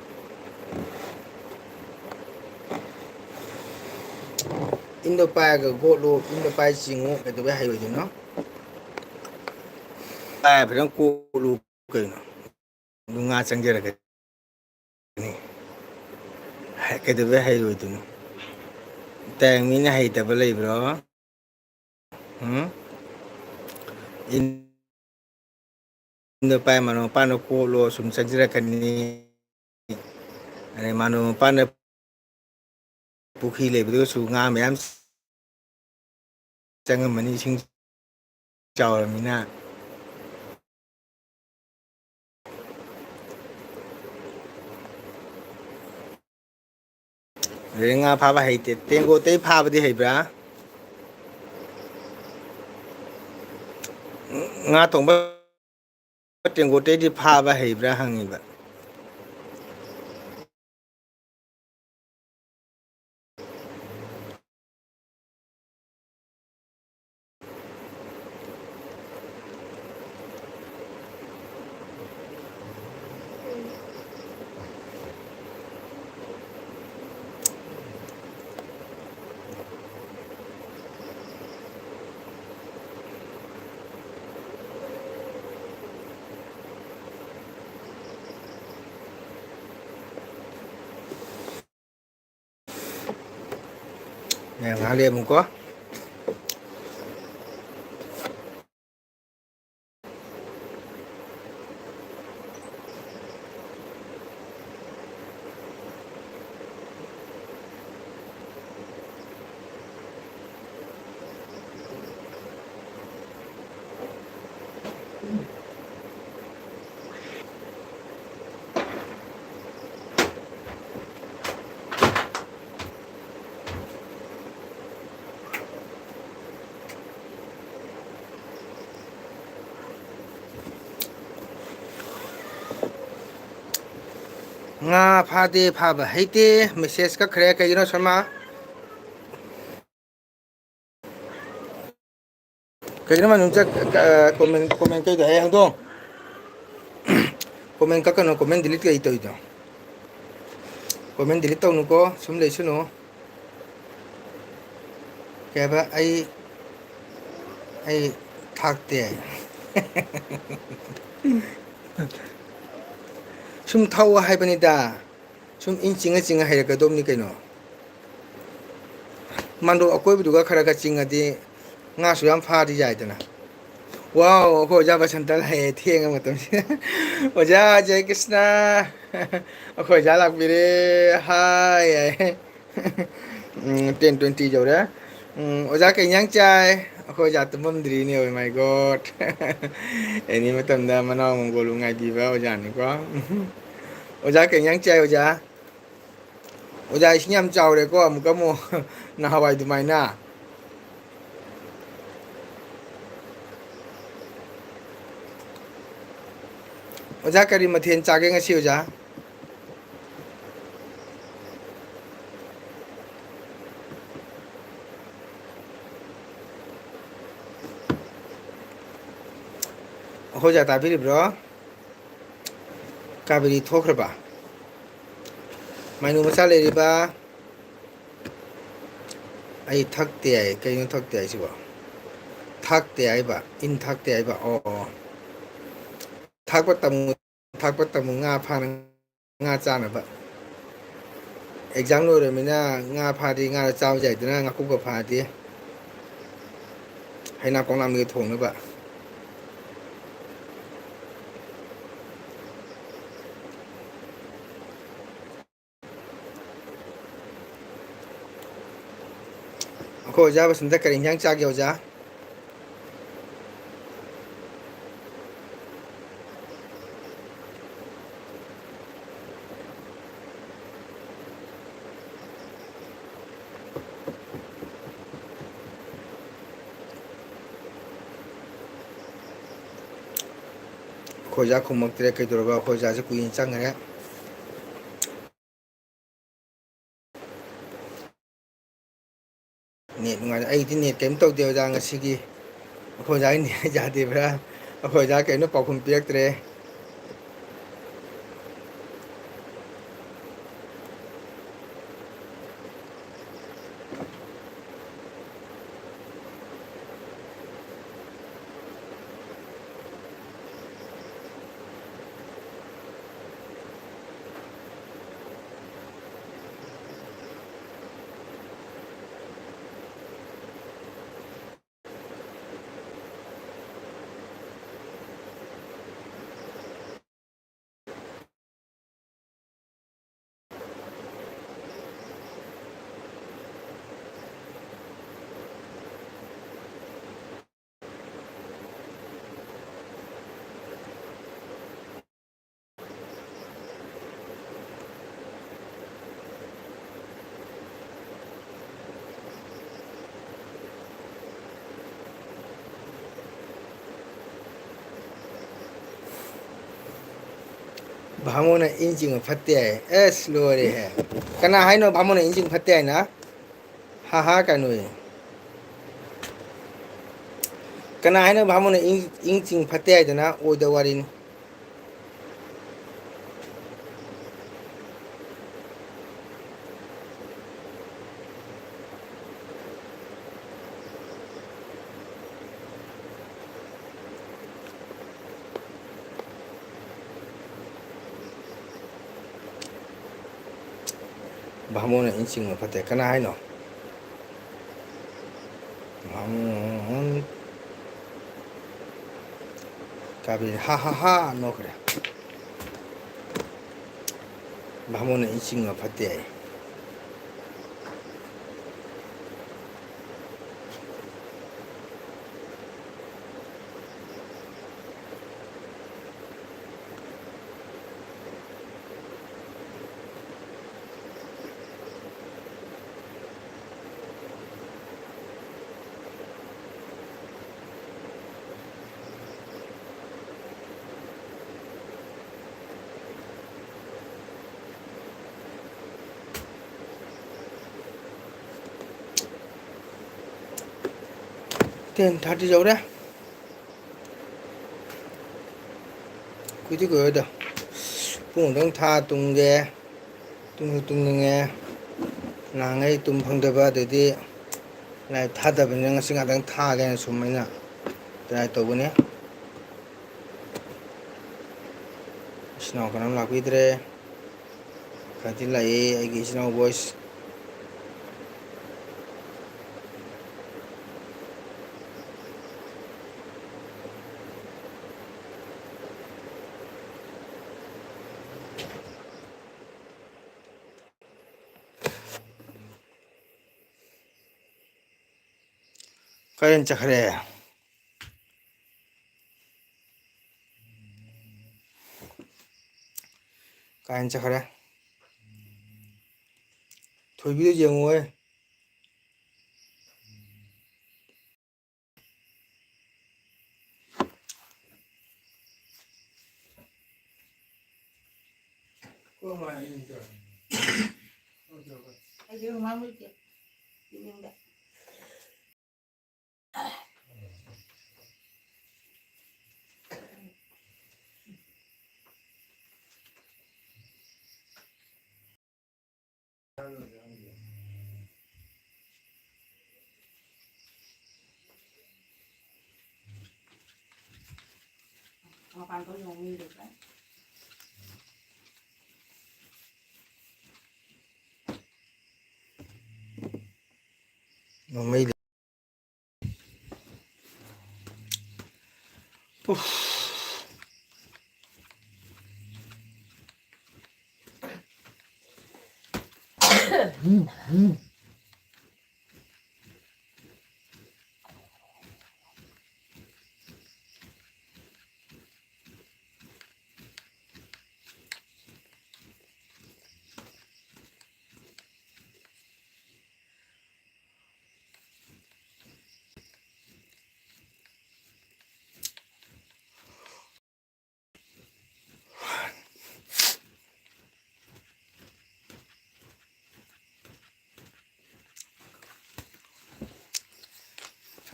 ꯏꯟꯗꯣ ꯄꯥꯏꯔꯒ ꯒꯣꯠꯂꯨ, ꯏꯟꯗꯣ ꯄꯥꯏ ꯆꯤꯡꯉꯨ, ꯀꯩꯗꯧꯕꯩ ꯍꯩꯔꯣꯏꯗꯣꯏꯅꯣ? ꯄꯥꯏꯔ ꯐꯖꯅ ꯀꯣꯠꯂꯨ ꯀꯩꯅꯣ, ꯑꯗꯨ ꯉꯥ ꯆꯪꯖꯔꯛꯀꯅꯤ꯫ ꯍꯩ-, ꯀꯩꯗꯧꯕꯩ ꯍꯩꯔꯣꯏꯗꯣꯏꯅꯣ? ꯇꯥꯏ, ꯃꯤꯅ ꯍꯩꯇꯕ ꯂꯩꯕ꯭ꯔꯣ? ꯎꯝ? ꯏꯟꯗꯣ ꯄꯥꯏ ꯃꯔꯨꯞ ꯃꯄꯥꯡꯗꯣ ꯀꯣꯠꯂꯣ, ꯁꯨꯝ ꯆꯪꯁꯤꯜꯂꯛꯀꯅꯤ꯫ ꯑꯗꯩ ꯃꯥꯅꯣ ꯃꯄꯥꯟꯗ ꯄꯨꯈ꯭ꯔꯤ ꯂꯩꯕꯗꯨꯒꯁꯨ ꯉꯥ ꯃꯌꯥꯝ ꯆꯪꯉꯝꯃꯅꯤ, ꯏꯁꯤꯡ ꯆꯥꯎꯔꯃꯤꯅ꯫ ꯑꯗꯩ ꯉꯥ ꯐꯥꯕ ꯍꯩꯇꯦ꯫ ꯇꯦꯡꯒꯣꯠꯇꯩ ꯐꯥꯕꯗꯤ ꯍꯩꯕ꯭ꯔꯥ? ꯉꯥ ꯊꯣꯡꯕ ꯇꯦꯡꯒꯣꯠꯇꯩꯗꯤ ꯐꯥꯕ ꯍꯩꯕ꯭ꯔꯥ ꯍꯪꯉꯤꯕ꯫ ꯉꯥꯏꯍꯥꯛ ꯂꯩ ꯑꯃꯨꯛꯀꯣ꯫ ꯉꯥ ꯐꯥꯗꯦ, ꯐꯥꯕ ꯍꯩꯇꯦ꯫ Message ꯀꯛꯈ꯭ꯔꯦ꯫ ꯀꯩꯒꯤꯅꯣ, ꯁꯔꯃ? ꯀꯩꯒꯤꯅꯣ ꯃꯅꯨꯡ ꯆꯠ-, ꯑ, comment, comment ꯀꯩꯗꯣ? ꯑꯩ ꯍꯪꯗꯣꯡ꯫ Comment ꯀꯛꯀꯅꯨ, comment delete ꯀꯩ ꯇꯧꯔꯤꯗꯣ? Comment delete ꯇꯧꯅꯨꯀꯣ, ꯁꯨꯝ ꯂꯩꯁꯅꯨ꯫ ꯀꯩ ꯍꯥꯏꯕ? ꯑꯩ, ꯑꯩ ꯊꯥꯛꯇꯦ꯫ ꯁꯨꯝ ꯊꯥꯛꯑꯣ ꯍꯥꯏꯕꯅꯤꯗ꯫ ꯁꯨꯝ ꯏꯟ ꯆꯤꯡꯉ ꯆꯤꯡꯉ ꯍꯩꯔꯛꯀꯗꯧꯕꯅꯤ ꯀꯩꯅꯣ꯫ ꯃꯟꯗꯣꯞ ꯑꯀꯣꯏꯕꯗꯨꯒ ꯈꯔ ꯈꯔ ꯆꯤꯡꯉꯗꯤ ꯉꯥꯁꯨ ꯌꯥꯝ ꯐꯥꯗꯤ ꯌꯥꯏꯗꯅ꯫ Wow, ꯑꯩꯈꯣꯏ ꯑꯣꯖꯥ ꯕꯁꯟꯇ ꯂꯥꯛꯑꯦ ꯊꯦꯡꯉ ꯃꯇꯝꯁꯤꯗ꯫ ꯑꯣꯖꯥ ꯖꯌꯀ꯭ꯔꯤꯁꯅ, ꯑꯩꯈꯣꯏ ꯑꯣꯖꯥ ꯂꯥꯛꯄꯤꯔꯦ꯫ Hi ꯍꯥꯏ꯫ ꯎꯝ, ten twenty ꯌꯧꯔꯦ꯫ ꯎꯝ, ꯑꯣꯖꯥ ꯀꯩ ꯏꯟꯖꯥꯡ ꯆꯥꯏ? ꯑꯩꯈꯣꯏ ꯑꯣꯖꯥ ꯇꯨꯝꯃꯝꯗ꯭ꯔꯤꯅꯦ, oh my God꯫ Any ꯃꯇꯝꯗ ꯃꯅꯥꯎ ꯃꯪꯒꯣꯜꯕꯨ ꯉꯥꯏꯕꯤꯕ ꯑꯣꯖꯥꯅꯤꯀꯣ꯫ ꯑꯣꯖꯥ ꯀꯩ ꯏꯟꯖꯥꯡ ꯆꯥꯏ ꯑꯣꯖꯥ? ꯑꯣꯖꯥ, ꯏꯁꯤꯡ ꯌꯥꯝ ꯆꯥꯎꯔꯦꯀꯣ, ꯑꯃꯨꯛꯀ ꯑꯃꯨꯛ ꯅꯍꯥꯟꯋꯥꯏ ꯑꯗꯨꯃꯥꯏꯅ꯫ ꯑꯣꯖꯥ, ꯀꯔꯤ ꯃꯊꯦꯜ ꯆꯥꯒꯦ ꯉꯁꯤ, ꯑꯣꯖꯥ? ꯑꯩꯈꯣꯏ ꯑꯣꯖꯥ ꯇꯥꯕꯤꯔꯤꯕ꯭ꯔꯣ? ꯀꯥꯕꯦꯔꯤ ꯊꯣꯛꯈ꯭ꯔꯕ? ꯃꯥꯏꯅꯨ ꯃꯆꯥ ꯂꯩꯔꯤꯕ? ꯑꯩ ꯊꯛꯇꯦ ꯍꯥꯏ꯫ ꯀꯩꯅꯣ ꯊꯛꯇꯦ ꯍꯥꯏꯁꯤꯕꯣ? ꯊꯥꯛꯇꯦ ꯍꯥꯏꯕ? ꯏꯟ ꯊꯥꯛꯇꯦ ꯍꯥꯏꯕ? ꯑꯣ, ꯑꯣ꯫ ꯊꯥꯛꯄ ꯇꯝꯃꯨ, ꯊꯥꯛꯄ ꯇꯝꯃꯨ, ꯉꯥ ꯐꯥꯅ, ꯉꯥ ꯆꯥꯅꯕ꯫ ꯑꯦꯛꯖꯥꯝ ꯂꯣꯏꯔꯃꯤꯅ ꯉꯥ ꯐꯥꯗꯤ ꯉꯥꯗ ꯆꯥꯕ ꯌꯥꯏꯗꯅ, ꯉꯥꯀꯨꯞꯀ ꯐꯥꯗꯤ꯫ ꯍꯩꯅꯥ ꯀꯣꯡꯅꯥꯝꯒꯤ ꯊꯣꯡꯅꯕ꯫ ꯑꯩꯈꯣꯏ ꯑꯣꯖꯥ ꯕꯁꯟꯇ ꯀꯔꯤ ꯏꯟꯖꯥꯡ ꯆꯥꯒꯦ, ꯑꯣꯖꯥ? ꯑꯩꯈꯣꯏ ꯑꯣꯖꯥ ꯈꯨꯝꯃꯛꯇ꯭ꯔꯦ, ꯀꯩꯗꯧꯔꯕ? ꯑꯩꯈꯣꯏ ꯑꯣꯖꯥꯁꯦ ꯀꯨꯏꯅ ꯆꯪꯈ꯭ꯔꯦ꯫ ꯅꯦꯠ ꯅꯨꯡꯉꯥꯏ-, ꯑꯩꯒꯤꯗꯤ ꯅꯦꯠ ꯀꯩꯝ ꯇꯧꯗꯦ, ꯑꯣꯖꯥ, ꯉꯁꯤꯒꯤ꯫ ꯑꯩꯈꯣꯏ ꯑꯣꯖꯥꯒꯤ ꯅꯦꯠ ꯌꯥꯗꯦꯕ꯭ꯔꯥ? ꯑꯩꯈꯣꯏ ꯑꯣꯖꯥ ꯀꯩꯅꯣ ꯄꯥꯎꯈꯨꯝ ꯄꯤꯔꯛꯇ꯭ꯔꯦ꯫ ꯚꯥꯃꯣꯅ ꯏꯟ ꯆꯤꯡꯕ ꯐꯠꯇꯦ ꯍꯥꯏ꯫ ꯑꯦꯁ, ꯂꯣꯏꯔꯦꯍꯦ꯫ ꯀꯅꯥ ꯍꯥꯏꯅꯣ ꯚꯥꯃꯣꯅ ꯏꯟ ꯆꯤꯡꯕ ꯐꯠꯇꯦ ꯍꯥꯏꯅ? ꯍꯥ ꯍꯥ ꯀꯩꯅꯣꯌꯦ꯫ ꯀꯅꯥ ꯍꯥꯏꯅꯣ ꯚꯥꯃꯣꯅ ꯏꯟ, ꯏꯟ ꯆꯤꯡ ꯐꯠꯇꯦ ꯍꯥꯏꯗꯅ? ꯑꯣꯏꯗ ꯋꯥꯔꯤꯅꯤ꯫ ꯚꯥꯃꯣꯟꯅ ꯏꯟ ꯆꯤꯡꯕ ꯐꯠꯇꯦ꯫ ꯀꯅꯥ ꯍꯥꯏꯅꯣ? ꯚꯥꯃꯣꯟ ꯀꯥꯕꯤ ꯍꯥ ꯍꯥ ꯍꯥ ꯅꯣꯛꯈ꯭ꯔꯦ꯫ ꯚꯥꯃꯣꯟꯅ ꯏꯟ ꯆꯤꯡꯕ ꯐꯠꯇꯦ ꯍꯥꯏ꯫ Ten thirty ꯌꯧꯔꯦ꯫ ꯀꯨꯏꯗꯤ ꯀꯨꯏꯔꯣꯏꯗ꯫ ꯄꯨꯡ ꯑꯃꯨꯛꯇꯪ ꯊꯥ ꯇꯨꯝꯒꯦ꯫ ꯇꯨꯝꯁꯨ ꯇꯨꯝꯅꯤꯡꯉꯦ꯫ ꯅꯍꯥꯟꯈꯩ ꯇꯨꯝ ꯐꯪꯗꯕ, ꯑꯗꯩꯗꯤ live ꯊꯥꯗꯕꯅꯤꯅ ꯉꯁꯤ ꯉꯥꯛꯇꯪ ꯊꯥꯒꯦꯅ ꯁꯨꯝ ꯑꯩꯅ try ꯇꯧꯕꯅꯦ꯫ ꯏꯆꯤꯟ ꯏꯅꯥꯎ ꯀꯅꯥꯝ ꯂꯥꯛꯄꯤꯗ꯭ꯔꯦ꯫ ꯈꯔꯗꯤ ꯂꯥꯛꯑꯦ ꯑꯩꯒꯤ ꯏꯆꯤꯟ ꯏꯅꯥꯎ boys꯫ ꯀꯥꯏꯗ ꯆꯠꯈ꯭ꯔꯦ? ꯀꯥꯏꯗ ꯆꯠꯈ꯭ꯔꯦ? ꯊꯣꯏꯕꯤꯗꯣ ꯌꯦꯡꯉꯣꯍꯦ꯫ ꯑꯩꯗꯤ ꯃꯃꯥꯡ ꯂꯩꯇꯦ꯫ ꯌꯨꯝꯗ꯫ ꯃꯄꯥꯟ ꯊꯣꯛꯏꯉꯩ ꯃꯤ ꯂꯩꯇ꯭ꯔꯦ꯫ ꯅꯣꯡꯃꯩ ꯂꯩ-, ꯎꯐ꯫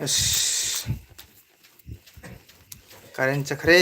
ꯑꯁ, ꯀꯔꯦꯟ ꯆꯠꯈ꯭ꯔꯦ꯫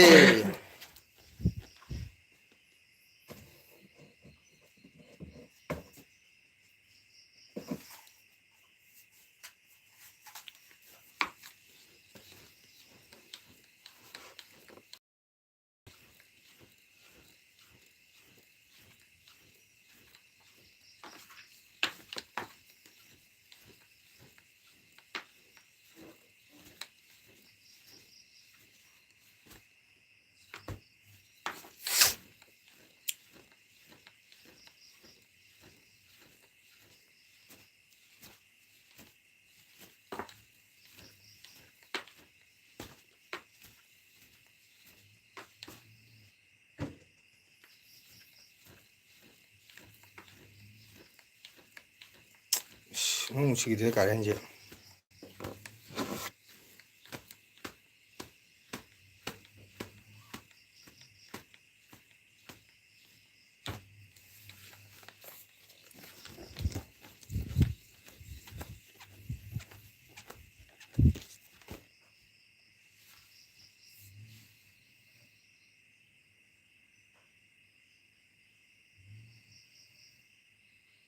ꯏꯁ, ꯅꯨꯡ ꯅꯨꯡꯁꯤꯈꯤꯗ꯭ꯔꯦ ꯀꯥꯔꯦꯟꯁꯦ꯫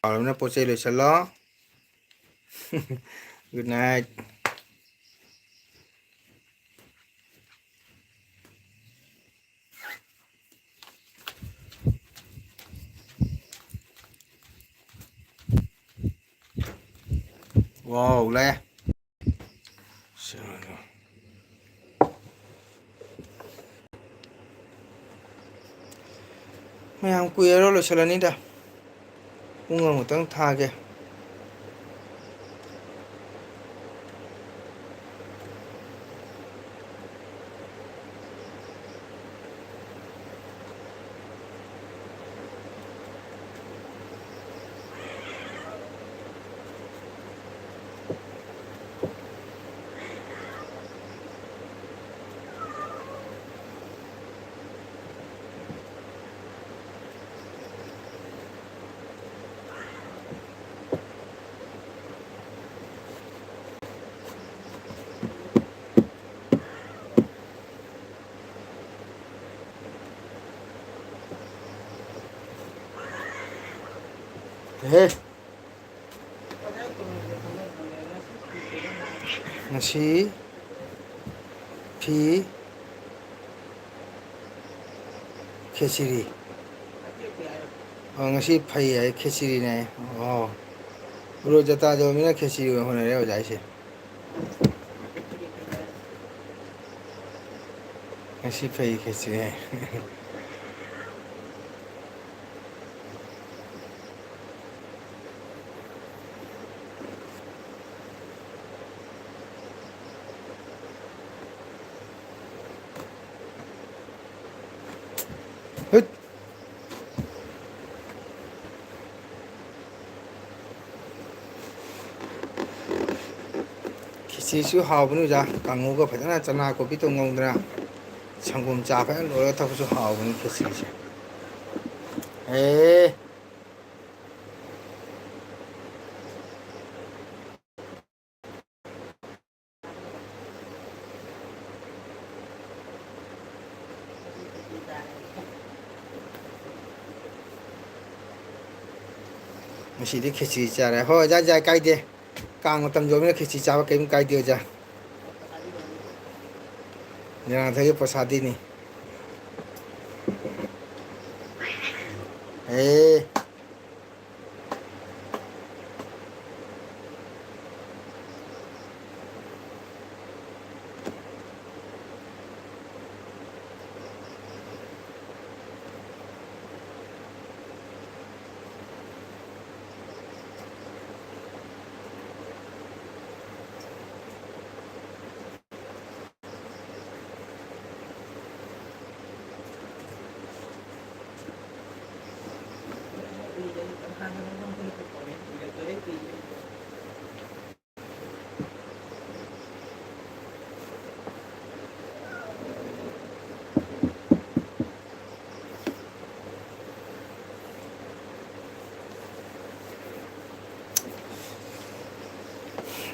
ꯍꯥꯎꯔꯕꯅꯤꯅ ꯄꯣꯠ ꯆꯩ ꯂꯣꯏꯁꯜꯂꯣ꯫ Good night꯫ ꯋꯥꯎ, ꯂꯥꯛꯑꯦ꯫ ꯃꯌꯥꯝ ꯀꯨꯏꯔꯔꯣꯏ, ꯂꯣꯏꯁꯤꯜꯂꯅꯤꯗ꯫ ꯄꯨꯡ ꯑꯃꯃꯨꯛꯇꯪ ꯊꯥꯒꯦ꯫ ꯍꯦ꯫ ꯉꯁꯤ ꯐꯤ ꯈꯦꯆ꯭ꯔꯤ꯫ ꯑꯣ, ꯉꯁꯤ ꯐꯩ ꯍꯥꯏ, ꯈꯦꯆ꯭ꯔꯤꯅꯦ ꯍꯥꯏ꯫ ꯑꯣ, ꯔꯣꯖ ꯇꯥꯗꯕ ꯃꯤꯅ ꯈꯦꯆ꯭ꯔꯤ ꯑꯣꯏꯅ ꯍꯣꯠꯅꯔꯦ ꯑꯣꯖꯥ ꯑꯩꯁꯦ꯫ ꯉꯁꯤ ꯐꯩ ꯈꯦꯆ꯭ꯔꯤ ꯍꯥꯏ꯫ ꯍꯨꯠ꯫ ꯈꯦꯆꯤꯁꯨ ꯍꯥꯎꯕꯅꯤ ꯑꯣꯖꯥ, ꯀꯥꯡꯉꯧꯒ ꯐꯖꯅ ꯆꯅꯥ ꯀꯣꯕꯤꯗꯣ ꯉꯧꯗꯅ, ꯁꯪꯒꯣꯝ ꯆꯥ ꯐꯖꯅ ꯂꯣꯜꯂꯒ ꯊꯛꯄꯁꯨ ꯍꯥꯎꯕꯅꯤ ꯈꯦꯆꯤꯁꯦ꯫ ꯑꯦ꯫ ꯉꯁꯤꯗꯤ ꯈꯦꯆꯤ ꯆꯥꯔꯦ꯫ ꯍꯣꯏ, ꯑꯣꯖꯥ, ꯌꯥꯏ, ꯀꯥꯏꯗꯦ꯫ ꯀꯥꯡ ꯃꯇꯝ ꯌꯧꯕꯅꯤꯅ ꯈꯦꯆꯤ ꯆꯥꯕ ꯀꯔꯤꯝ ꯀꯥꯏꯗꯦ, ꯑꯣꯖꯥ꯫ ꯂꯤꯂꯥꯡꯊꯦꯜꯒꯤ ꯄ꯭ꯔꯁꯥꯗꯤꯅꯤ꯫ ꯑꯦ꯫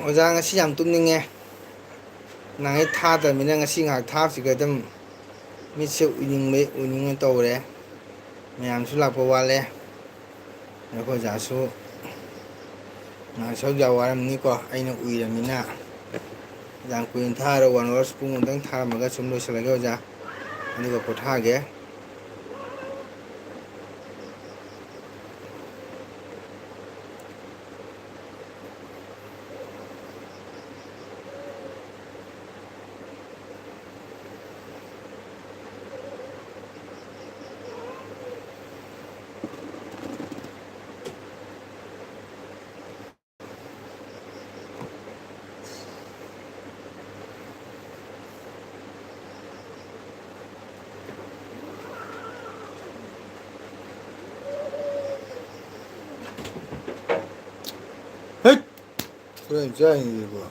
ꯑꯣꯖꯥ, ꯉꯁꯤ ꯌꯥꯝ ꯇꯨꯝꯅꯤꯡꯉꯦ꯫ ꯅꯍꯥꯟꯒꯩ ꯊꯥꯗꯕꯅꯤꯅ ꯉꯁꯤ ꯉꯥꯏꯍꯥꯛ ꯊꯥꯕꯁꯤꯒ ꯑꯗꯨꯝ ꯃꯤꯠꯁꯦ ꯎꯏꯅꯤꯡꯕꯩ ꯎꯏꯅꯤꯡꯉ ꯇꯧꯔꯦ꯫ ꯃꯌꯥꯝꯁꯨ ꯂꯥꯛꯄ ꯋꯥꯠꯂꯦ꯫ ꯑꯩꯈꯣꯏ ꯑꯣꯖꯥꯁꯨ ꯉꯥꯏꯍꯥꯛ ꯁꯔꯨꯛ ꯌꯥꯎ ꯋꯥꯔꯝꯅꯤꯀꯣ, ꯑꯩꯅ ꯎꯏꯔꯃꯤꯅ꯫ ꯌꯥꯝ ꯀꯨꯏꯅ ꯊꯥꯔꯣꯏ, one hours, ꯄꯨꯡ ꯑꯃꯨꯛꯇꯪ ꯊꯥꯔꯝꯃꯒ ꯁꯨꯝ ꯂꯣꯏꯁꯤꯜꯂꯒꯦ ꯑꯣꯖꯥ, ꯑꯗꯨꯒ ꯄꯣꯊꯥꯒꯦ꯫ ꯍꯩꯠ! ꯍꯣꯔꯦꯟ ꯆꯥꯏꯅꯤꯀꯣ꯫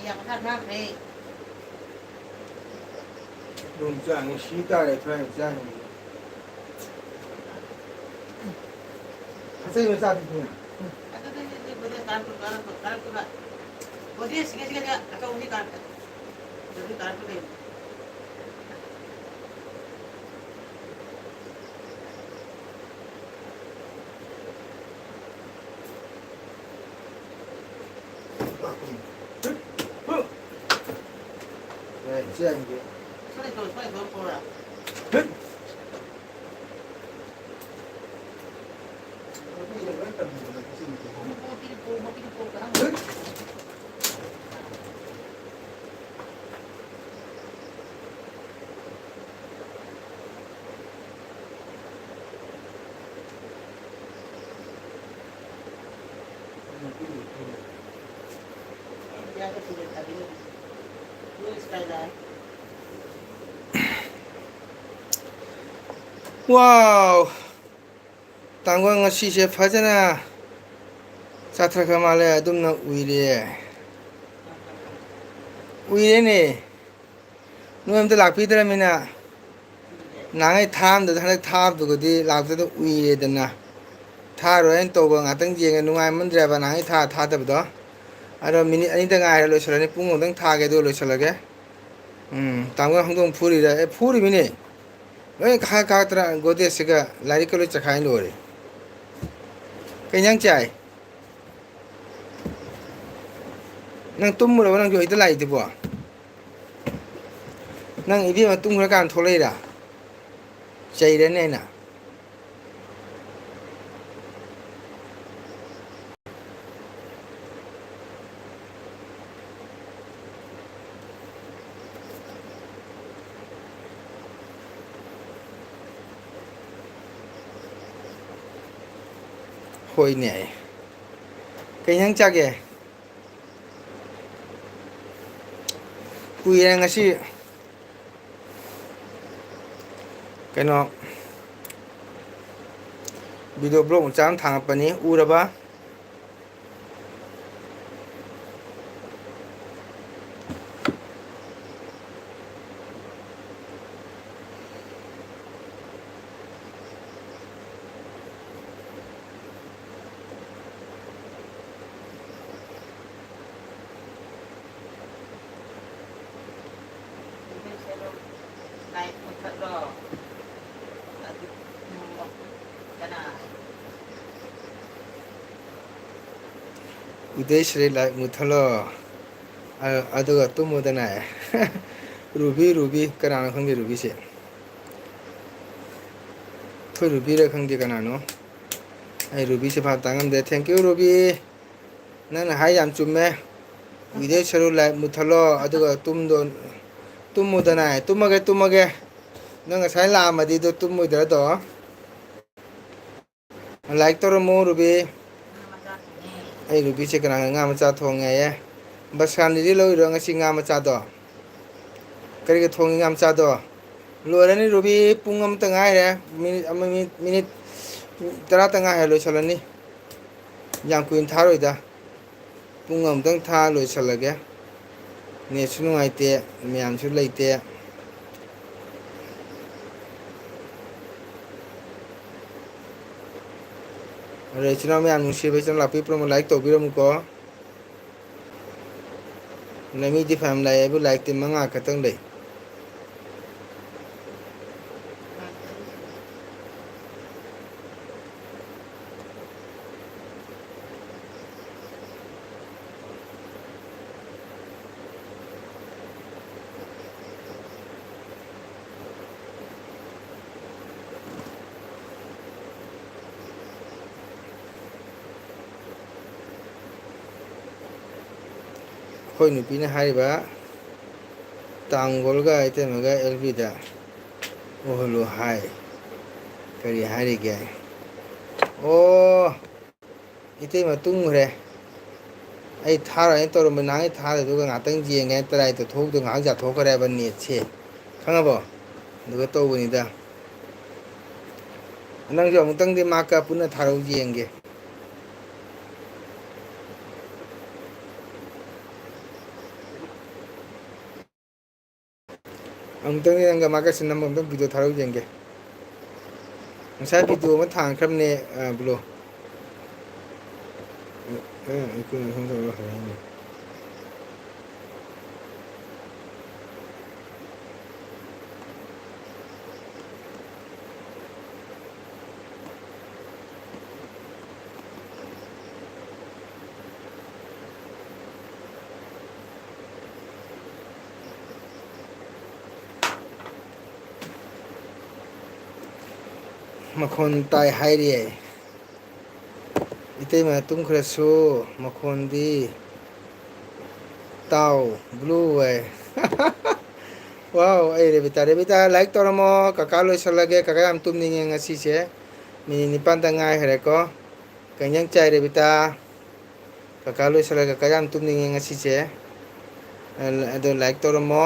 ꯌꯥꯝ ꯍꯥꯞꯅꯈ꯭ꯔꯦ꯫ ꯅꯣꯡ ꯆꯥꯡ ꯁꯤ ꯇꯥꯔꯦ ꯈꯔ ꯆꯥꯅꯤ꯫ ꯆꯩ ꯃꯆꯥꯗꯨꯗꯤ꯫ ꯑꯗꯨꯗꯤ ꯕꯣꯗꯦ ꯀꯥꯔꯛꯄ, ꯀꯥꯔꯛꯄ, ꯀꯥꯔꯛꯄꯗ ꯕꯣꯗꯦ ꯁꯤꯒꯦ ꯁꯤꯒꯦ ꯑꯆꯧꯕꯗꯤ ꯀꯥꯔꯛꯇꯦ꯫ ꯑꯗꯨꯗꯤ ꯀꯥꯔꯛꯄ ꯂꯩ꯫ Wow! ꯇꯥꯡꯒꯣꯜ ꯉꯁꯤꯁꯦ ꯐꯖꯅ ꯆꯥꯊꯈ꯭ꯔ ꯃꯥꯜꯂꯦ, ꯑꯗꯨꯝꯅ ꯎꯏꯔꯦ꯫ ꯎꯏꯔꯦꯅꯦ꯫ ꯅꯣꯏ ꯑꯝꯇ ꯂꯥꯛꯄꯤꯗ꯭ꯔꯃꯤꯅ, ꯅꯍꯥꯟꯉꯩ ꯊꯥꯔꯝꯗꯗ ꯍꯟꯗꯛ ꯊꯥꯕꯗꯨꯒꯗꯤ ꯂꯥꯛꯇꯗ ꯎꯏꯔꯦꯗꯅ꯫ ꯊꯥꯔꯣꯏ ꯍꯥꯏꯅ ꯇꯧꯕ ꯉꯥꯛꯇꯪ ꯌꯦꯡꯉꯦ, ꯅꯨꯡꯉꯥꯏꯃꯟꯗ꯭ꯔꯦꯕ ꯅꯍꯥꯟꯉꯩ ꯊꯥ ꯊꯥꯗꯕꯗꯣ꯫ ꯑꯗꯣ ꯃꯤꯅꯤꯠ ꯑꯅꯤꯗ ꯉꯥꯏꯔꯦ ꯂꯣꯏꯁꯤꯜꯂꯅꯤ, ꯄꯨꯡ ꯑꯃꯨꯛꯇꯪ ꯊꯥꯒꯦ ꯑꯗꯨꯒ ꯂꯣꯏꯁꯤꯜꯂꯒꯦ꯫ ꯎꯝ, ꯇꯥꯃꯣ ꯍꯧꯗꯣꯡ ꯐꯨꯔꯤꯔ? ꯑꯦ, ꯐꯨꯔꯤꯃꯤꯅꯦ꯫ ꯂꯣꯏ ꯀꯥꯈꯠ ꯀꯥꯈꯠꯇꯅ ꯒꯣꯗ꯭ꯔꯦꯖꯁꯤꯒ ꯂꯥꯏꯔꯤꯛꯀ ꯂꯣꯏ ꯆꯈꯥꯏ ꯂꯣꯏꯔꯦ꯫ ꯀꯩ ꯏꯟꯖꯥꯡ ꯆꯥꯏ? ꯅꯪ ꯇꯨꯝꯃꯨꯔꯕ ꯅꯪꯁꯨ ꯍꯦꯛꯇ ꯂꯥꯛꯏꯗꯨꯕꯣ? ꯅꯪ ꯏꯕꯦꯝꯃ ꯇꯨꯝꯈ꯭ꯔꯀꯥꯟꯗ ꯊꯣꯛꯂꯛꯏꯔꯥ? ꯆꯩꯔꯅꯤ ꯑꯩꯅ꯫ ꯍꯣꯏꯅꯦ꯫ ꯀꯩ ꯏꯟꯖꯥꯡ ꯆꯥꯒꯦ? ꯀꯨꯏꯔꯦ ꯉꯁꯤ ꯀꯩꯅꯣ video blog ꯃꯆꯥ ꯑꯃ ꯊꯥꯡꯒꯠꯄꯅꯤ, ꯎꯔꯕ? ꯎꯗꯩ ꯁꯔꯤ ꯂꯥꯏꯠ ꯃꯨꯠꯊꯠꯂꯣ꯫ ꯑ-, ꯑꯗꯨꯒ ꯇꯨꯝꯃꯨꯗꯅ꯫ ꯔꯨꯕꯤ, ꯔꯨꯕꯤ, ꯀꯅꯥꯅꯣ ꯈꯪꯗꯦ ꯔꯨꯕꯤꯁꯦ꯫ ꯑꯩꯈꯣꯏ ꯔꯨꯕꯤꯔ ꯈꯪꯗꯦ ꯀꯅꯥꯅꯣ꯫ ꯑꯩ ꯔꯨꯕꯤꯁꯦ ꯚꯥꯞ ꯇꯥ ꯉꯝꯗꯦ꯫ Thank you, ruby. ꯅꯪꯅ ꯍꯥꯏ ꯌꯥꯝ ꯆꯨꯝꯃꯦ꯫ ꯎꯗꯩ ꯁꯔꯨ ꯂꯥꯏꯠ ꯃꯨꯠꯊꯠꯂꯣ, ꯑꯗꯨꯒ ꯇꯨꯝꯗꯣ-, ꯇꯨꯝꯃꯨꯗꯅ꯫ ꯇꯨꯝꯃꯒꯦ, ꯇꯨꯝꯃꯒꯦ꯫ ꯅꯪ ꯉꯁꯥꯏ ꯂꯥꯛꯑꯝꯃꯗꯤ ꯑꯗꯣ ꯇꯨꯝꯃꯣꯏꯗ꯭ꯔꯥ ꯑꯗꯣ? Like ꯇꯧꯔꯝꯃꯣ, ꯔꯨꯕꯤ꯫ ꯑꯩ ꯔꯨꯕꯤꯁꯦ ꯀꯅꯥꯅ ꯉꯥ ꯃꯆꯥ ꯊꯣꯡꯉꯦ ꯍꯥꯏꯌꯦ? ꯕꯁꯀꯥꯟꯗꯤꯗꯤ ꯂꯧꯔꯤꯔꯣ ꯉꯁꯤ ꯉꯥ ꯃꯆꯥꯗꯣ? ꯀꯔꯤꯒ ꯊꯣꯡꯉꯤ ꯉꯥ ꯃꯆꯥꯗꯣ? ꯂꯣꯏꯔꯅꯤ, ꯔꯨꯕꯤ, ꯄꯨꯡ ꯑꯃꯇ ꯉꯥꯏꯔꯦ꯫ ꯃꯤꯅꯤꯠ ꯑꯃ, ꯃꯤꯅꯤꯠ, ꯃꯤꯅꯤꯠ ꯇꯔꯥꯇ ꯉꯥꯏꯔꯦ, ꯂꯣꯏꯁꯤꯜꯂꯅꯤ꯫ ꯌꯥꯝ ꯀꯨꯏꯅ ꯊꯥꯔꯣꯏꯗ꯫ ꯄꯨꯡ ꯑꯃꯨꯛꯇꯪ ꯊꯥ ꯂꯣꯏꯁꯤꯜꯂꯒꯦ꯫ ꯅꯦꯠꯁꯨ ꯅꯨꯡꯉꯥꯏꯇꯦ, ꯃꯌꯥꯝꯁꯨ ꯂꯩꯇꯦ꯫ ꯑꯗꯣ ꯏꯆꯤꯟ ꯏꯅꯥꯎ ꯃꯌꯥꯝ, ꯅꯨꯡꯁꯤꯕ ꯏꯆꯤꯟ ꯏꯅꯥꯎ ꯂꯥꯛꯄꯤꯕ ꯄꯨꯝꯅꯃꯛ like ꯇꯧꯕꯤꯔꯝꯃꯨꯀꯣ꯫ ꯅ ꯃꯤꯗꯤ ꯐꯅꯌꯥꯝ ꯂꯥꯛꯑꯦꯕꯨ, like ꯇꯤ ꯃꯉꯥ ꯈꯛꯇꯪ ꯂꯩ꯫ ꯑꯩꯈꯣꯏ ꯅꯨꯄꯤꯅ ꯍꯥꯏꯔꯤꯕ, ꯇꯥꯡꯒꯣꯜꯒ ꯏꯇꯩꯃꯒ ꯑꯦꯜ ꯕꯤꯗ ꯑꯣꯏꯍꯜꯂꯨ ꯍꯥꯏ꯫ ꯀꯔꯤ ꯍꯥꯏꯔꯤꯒꯦ? ꯑꯣ, ꯏꯇꯩꯃ ꯇꯨꯝꯈ꯭ꯔꯦ꯫ ꯑꯩ ꯊꯥꯔꯣꯏꯅ ꯇꯧꯔꯝꯕ, ꯅꯍꯥꯟꯒꯩ ꯊꯥꯗꯕꯗꯨꯒ ꯉꯥꯛꯇꯪ ꯌꯦꯡꯒꯦ ꯍꯥꯏꯅ ꯇꯔꯥꯏꯗ ꯊꯣꯛꯇ ꯉꯥꯏꯍꯥꯛ ꯌꯥꯊꯣꯛꯈ꯭ꯔꯦꯕ ꯅꯦꯠꯁꯦ꯫ ꯈꯪꯉꯕꯣ? ꯑꯗꯨꯒ ꯇꯧꯕꯅꯤꯗ꯫ ꯅꯪꯁꯨ ꯑꯃꯨꯛꯇꯪꯗꯤ ꯃꯥꯀ ꯄꯨꯟꯅ ꯊꯥꯔꯛꯎ ꯌꯦꯡꯒꯦ꯫ ꯑꯃꯨꯛꯇꯪꯗꯤ ꯅꯪꯒ ꯃꯥꯒ ꯁꯤꯟꯅꯝꯕ ꯑꯃꯨꯛꯇꯪ video ꯊꯥꯔꯛꯎ ꯌꯦꯡꯒꯦ꯫ ꯉꯁꯥꯏ video ꯑꯃ ꯊꯥꯡꯈ꯭ꯔꯕꯅꯦ, ꯑ, ꯕ꯭ꯂꯣ꯫ ꯑ, ꯑ, ꯑꯩꯈꯣꯏꯅ ꯁꯣꯝꯗ ꯍꯥꯏꯔꯛꯑꯝꯃꯤ꯫ ꯃꯈꯣꯟ ꯇꯥꯏ ꯍꯥꯏꯔꯤꯌꯦ꯫ ꯏꯇꯩꯃ ꯇꯨꯝꯈ꯭ꯔꯁꯨ ꯃꯈꯣꯟꯗꯤ ꯇꯥꯎ, ꯕ꯭ꯂꯨ ꯍꯥꯏ꯫ ꯋꯥꯎ, ꯑꯩ ꯔꯦꯕꯤꯇꯥ, ꯔꯦꯕꯤꯇꯥ, ꯂꯥꯏꯛ ꯇꯧꯔꯝꯃꯣ꯫ ꯀꯀꯥ ꯂꯣꯏꯁꯜꯂꯒꯦ, ꯀꯀꯥ ꯌꯥꯝ ꯇꯨꯝꯅꯤꯡꯉꯦ ꯉꯁꯤꯁꯦ꯫ ꯃꯤꯅꯤꯠ ꯅꯤꯄꯥꯟꯗ ꯉꯥꯏꯈ꯭ꯔꯦꯀꯣ꯫ ꯀꯩ ꯏꯟꯖꯥꯡ ꯆꯥꯏ ꯔꯦꯕꯤꯇꯥ? ꯀꯀꯥ ꯂꯣꯏꯁꯜꯂꯒ, ꯀꯀꯥ ꯌꯥꯝ ꯇꯨꯝꯅꯤꯡꯉꯦ ꯉꯁꯤꯁꯦ꯫ ꯑꯗꯣ ꯂꯥꯏꯛ ꯇꯧꯔꯝꯃꯣ꯫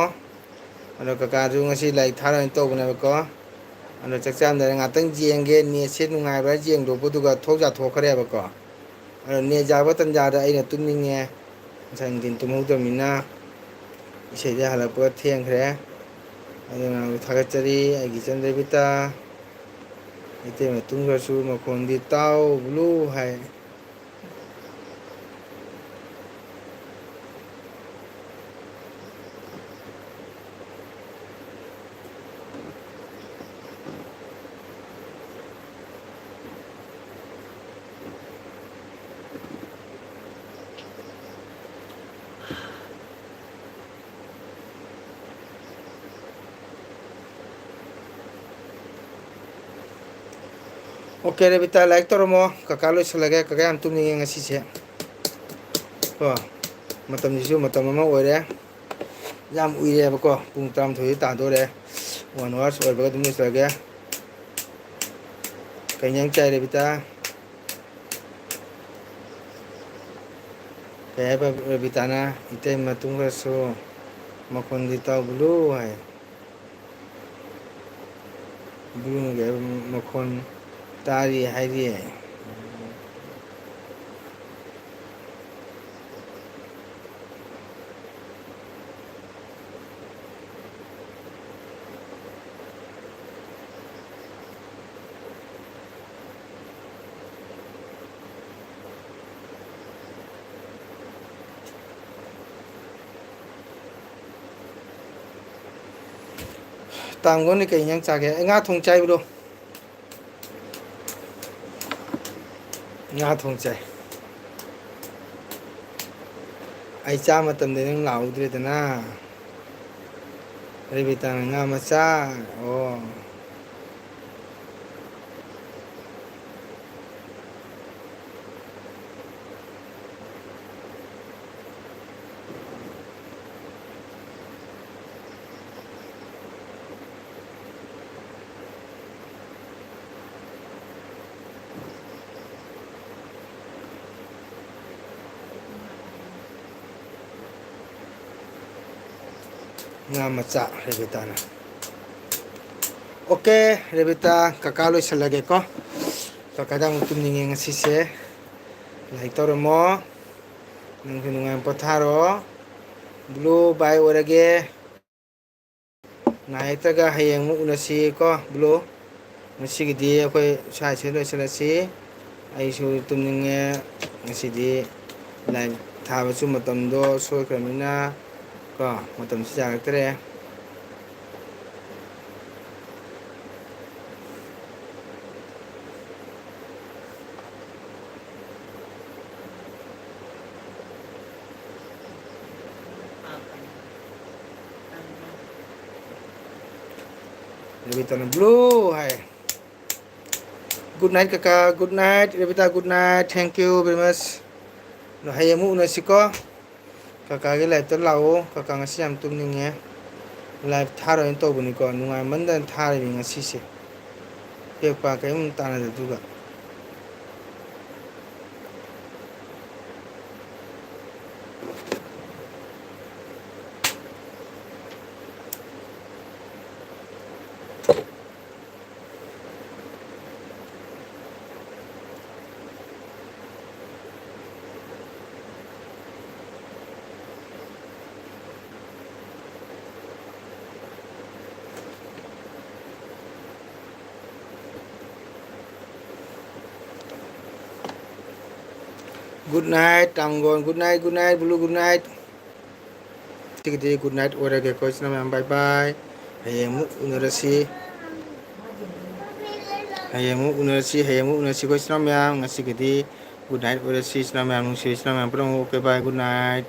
ꯑꯗꯣ ꯀꯀꯥꯁꯨ ꯉꯁꯤ ꯂꯥꯏꯔꯤꯛ ꯊꯥꯔꯣꯏꯅ ꯇꯧꯕꯅꯦꯕꯀꯣ꯫ ꯑꯗꯣ ꯆꯥꯛ ꯆꯥꯔꯝꯗꯥꯏꯗ ꯉꯥꯛꯇꯪ ꯌꯦꯡꯒꯦ, ꯅꯦꯠꯁꯦ ꯅꯨꯡꯉꯥꯏꯕ꯭ꯔꯥ ꯌꯦꯡꯗꯣꯛꯄꯗꯨꯒ ꯊꯣꯛ ꯆꯥꯊꯣꯛꯈ꯭ꯔꯦꯕꯀꯣ꯫ ꯑꯗꯣ ꯅꯦꯠ ꯌꯥꯕ ꯇꯟꯖꯥꯗ ꯑꯩꯅ ꯇꯨꯝꯅꯤꯡꯉꯦ, ꯉꯁꯥꯏ ꯅꯨꯡꯊꯤꯟ ꯇꯨꯝꯍꯧꯗꯕꯅꯤꯅ꯫ ꯏꯁꯩꯗ ꯍꯜꯂꯛꯄꯒ ꯊꯦꯡꯈ꯭ꯔꯦ꯫ ꯑꯗꯨꯅ ꯊꯥꯒꯠꯆꯔꯤ ꯑꯩꯒꯤ ꯏꯆꯟ ꯔꯦꯕꯤꯇꯥ꯫ ꯏꯇꯩꯃ ꯇꯨꯝꯈ꯭ꯔꯁꯨ ꯃꯈꯣꯟꯗꯤ ꯇꯥꯎ ꯕ꯭ꯂꯨ ꯍꯥꯏ꯫ ꯑꯣꯀꯦ, ꯔꯦꯕꯤꯇꯥ, ꯂꯥꯏꯛ ꯇꯧꯔꯝꯃꯣ꯫ ꯀꯀꯥ ꯂꯣꯏꯁꯤꯜꯂꯒꯦ꯫ ꯀꯀꯥ ꯌꯥꯝ ꯇꯨꯝꯅꯤꯡꯉꯦ ꯉꯁꯤꯁꯦ ꯀꯣ꯫ ꯃꯇꯝꯁꯤꯁꯨ ꯃꯇꯝ ꯑꯃ ꯑꯣꯏꯔꯦ꯫ ꯌꯥꯝ ꯎꯏꯔꯦꯕꯀꯣ꯫ ꯄꯨꯡ ꯇꯔꯥꯃꯥꯊꯣꯏꯗꯤ ꯇꯥꯗꯣꯔꯦ꯫ ꯋꯥꯟ ꯑꯋꯥꯔꯁ ꯑꯣꯏꯕꯒ ꯑꯗꯨꯝ ꯂꯣꯏꯁꯤꯜꯂꯒꯦ꯫ ꯀꯩ ꯏꯟꯖꯥꯡ ꯆꯥꯏ, ꯔꯦꯕꯤꯇꯥ? ꯀꯩ ꯍꯥꯏꯕ, ꯔꯦꯕꯤꯇꯥꯅ? ꯏꯇꯩꯃ ꯇꯨꯝꯈ꯭ꯔꯁꯨ ꯃꯈꯣꯟꯗꯤ ꯇꯥꯎ ꯕ꯭ꯂꯨ ꯍꯥꯏ꯫ ꯕ꯭ꯂꯨꯅ ꯀꯩ ꯍꯥꯏꯕ, ꯃꯈꯣꯟ ꯇꯥꯔꯤ ꯍꯥꯏꯔꯤ꯫ ꯇꯥꯡꯒꯣꯟꯗꯤ ꯀꯩ ꯏꯟꯖꯥꯡ ꯆꯥꯒꯦ? ꯑꯩ ꯉꯥ ꯊꯣꯡ ꯆꯥꯏꯕ꯭ꯔꯣ? ꯉꯥ ꯊꯣꯡ ꯆꯥꯏ꯫ ꯑꯩ ꯆꯥ ꯃꯇꯝꯗ ꯅꯪ ꯂꯥꯛꯍꯧꯗ꯭ꯔꯦꯗꯅ꯫ ꯔꯦꯕꯤꯇꯥꯅ ꯉꯥ ꯃꯆꯥ꯫ ꯑꯣ꯫ ꯉꯥ ꯃꯆꯥ ꯔꯦꯕꯤꯇꯥꯅ꯫ ꯑꯣꯀꯦ, ꯔꯦꯕꯤꯇꯥ, ꯀꯀꯥ ꯂꯣꯏꯁꯜꯂꯒꯦꯀꯣ꯫ ꯀꯀꯥꯗ ꯑꯃꯨꯛ ꯇꯨꯝꯅꯤꯡꯉꯦ ꯉꯁꯤꯁꯦ꯫ ꯂꯥꯏꯛ ꯇꯧꯔꯝꯃꯣ꯫ ꯅꯪꯁꯨ ꯅꯨꯡꯉꯥꯏꯅ ꯄꯣꯊꯥꯔꯣ꯫ ꯕ꯭ꯂꯨ, ꯕꯥꯏ ꯑꯣꯏꯔꯒꯦ꯫ ꯅꯥꯏꯠꯇꯒ ꯍꯌꯦꯡ ꯑꯃꯨꯛ ꯎꯅꯁꯤꯀꯣ, ꯕ꯭ꯂꯨ꯫ ꯉꯁꯤꯒꯤꯗꯤ ꯑꯩꯈꯣꯏ ꯁ꯭ꯋꯥꯏꯁꯤꯗ ꯂꯣꯏꯁꯤꯜꯂꯁꯤ꯫ ꯑꯩꯁꯨ ꯇꯨꯝꯅꯤꯡꯉꯦ꯫ ꯉꯁꯤꯗꯤ ꯂꯥꯏꯔꯤꯛ ꯊꯥꯕꯁꯨ ꯃꯇꯝꯗꯣ ꯁꯣꯏꯈ꯭ꯔꯕꯅꯤꯅ ꯀꯣ, ꯃꯇꯝꯁꯨ ꯌꯥꯔꯛꯇ꯭ꯔꯦ꯫ ꯔꯦꯕꯤꯇꯥꯅ ꯕ꯭ꯂꯨ ꯍꯥꯏ꯫ Good night ꯀꯀꯥ, good night ꯔꯦꯕꯤꯇꯥ, good night, thank you very much꯫ ꯑꯗꯣ ꯍꯌꯦꯡ ꯑꯃꯨꯛ ꯎꯅꯁꯤꯀꯣ꯫ ꯀꯀꯥꯒꯤ ꯂꯥꯏꯐꯇ ꯂꯥꯛꯑꯣ꯫ ꯀꯀꯥ ꯉꯁꯤ ꯌꯥꯝ ꯇꯨꯝꯅꯤꯡꯉꯦ꯫ ꯂꯥꯏꯐ ꯊꯥꯔꯣꯏꯅ ꯇꯧꯕꯅꯤꯀꯣ, ꯅꯨꯡꯉꯥꯏꯃꯟꯗꯅ ꯊꯥꯔꯤꯅꯤ ꯉꯁꯤꯁꯦ꯫ ꯄꯦꯛꯄ ꯀꯔꯤꯝ ꯇꯥꯟꯅꯗꯦ ꯑꯗꯨꯒ꯫ Good night, ꯇꯥꯡꯒꯣꯟ꯫ Good night, good night, blue, good night꯫ ꯉꯁꯤꯒꯤꯗꯤ good night ꯑꯣꯏꯔꯒꯦꯀꯣ, ꯏꯆꯤꯟ ꯏꯅꯥꯎ ꯃꯌꯥꯝ, bye bye꯫ ꯍꯌꯦꯡ ꯑꯃꯨꯛ ꯎꯅꯔꯁꯤ꯫ ꯍꯌꯦꯡ ꯑꯃꯨꯛ ꯎꯅꯔꯁꯤ, ꯍꯌꯦꯡ ꯑꯃꯨꯛ ꯎꯅꯔꯁꯤꯀꯣ, ꯏꯆꯤꯟ ꯏꯅꯥꯎ ꯃꯌꯥꯝ꯫ ꯉꯁꯤꯒꯤꯗꯤ good night ꯑꯣꯏꯔꯁꯤ, ꯏꯆꯤꯟ ꯏꯅꯥꯎ ꯃꯌꯥꯝ, ꯅꯨꯡꯁꯤ ꯏꯆꯤꯟ ꯏꯅꯥꯎ ꯃꯌꯥꯝ ꯄꯨꯝꯅꯃꯛ꯫ Okay, bye, good night꯫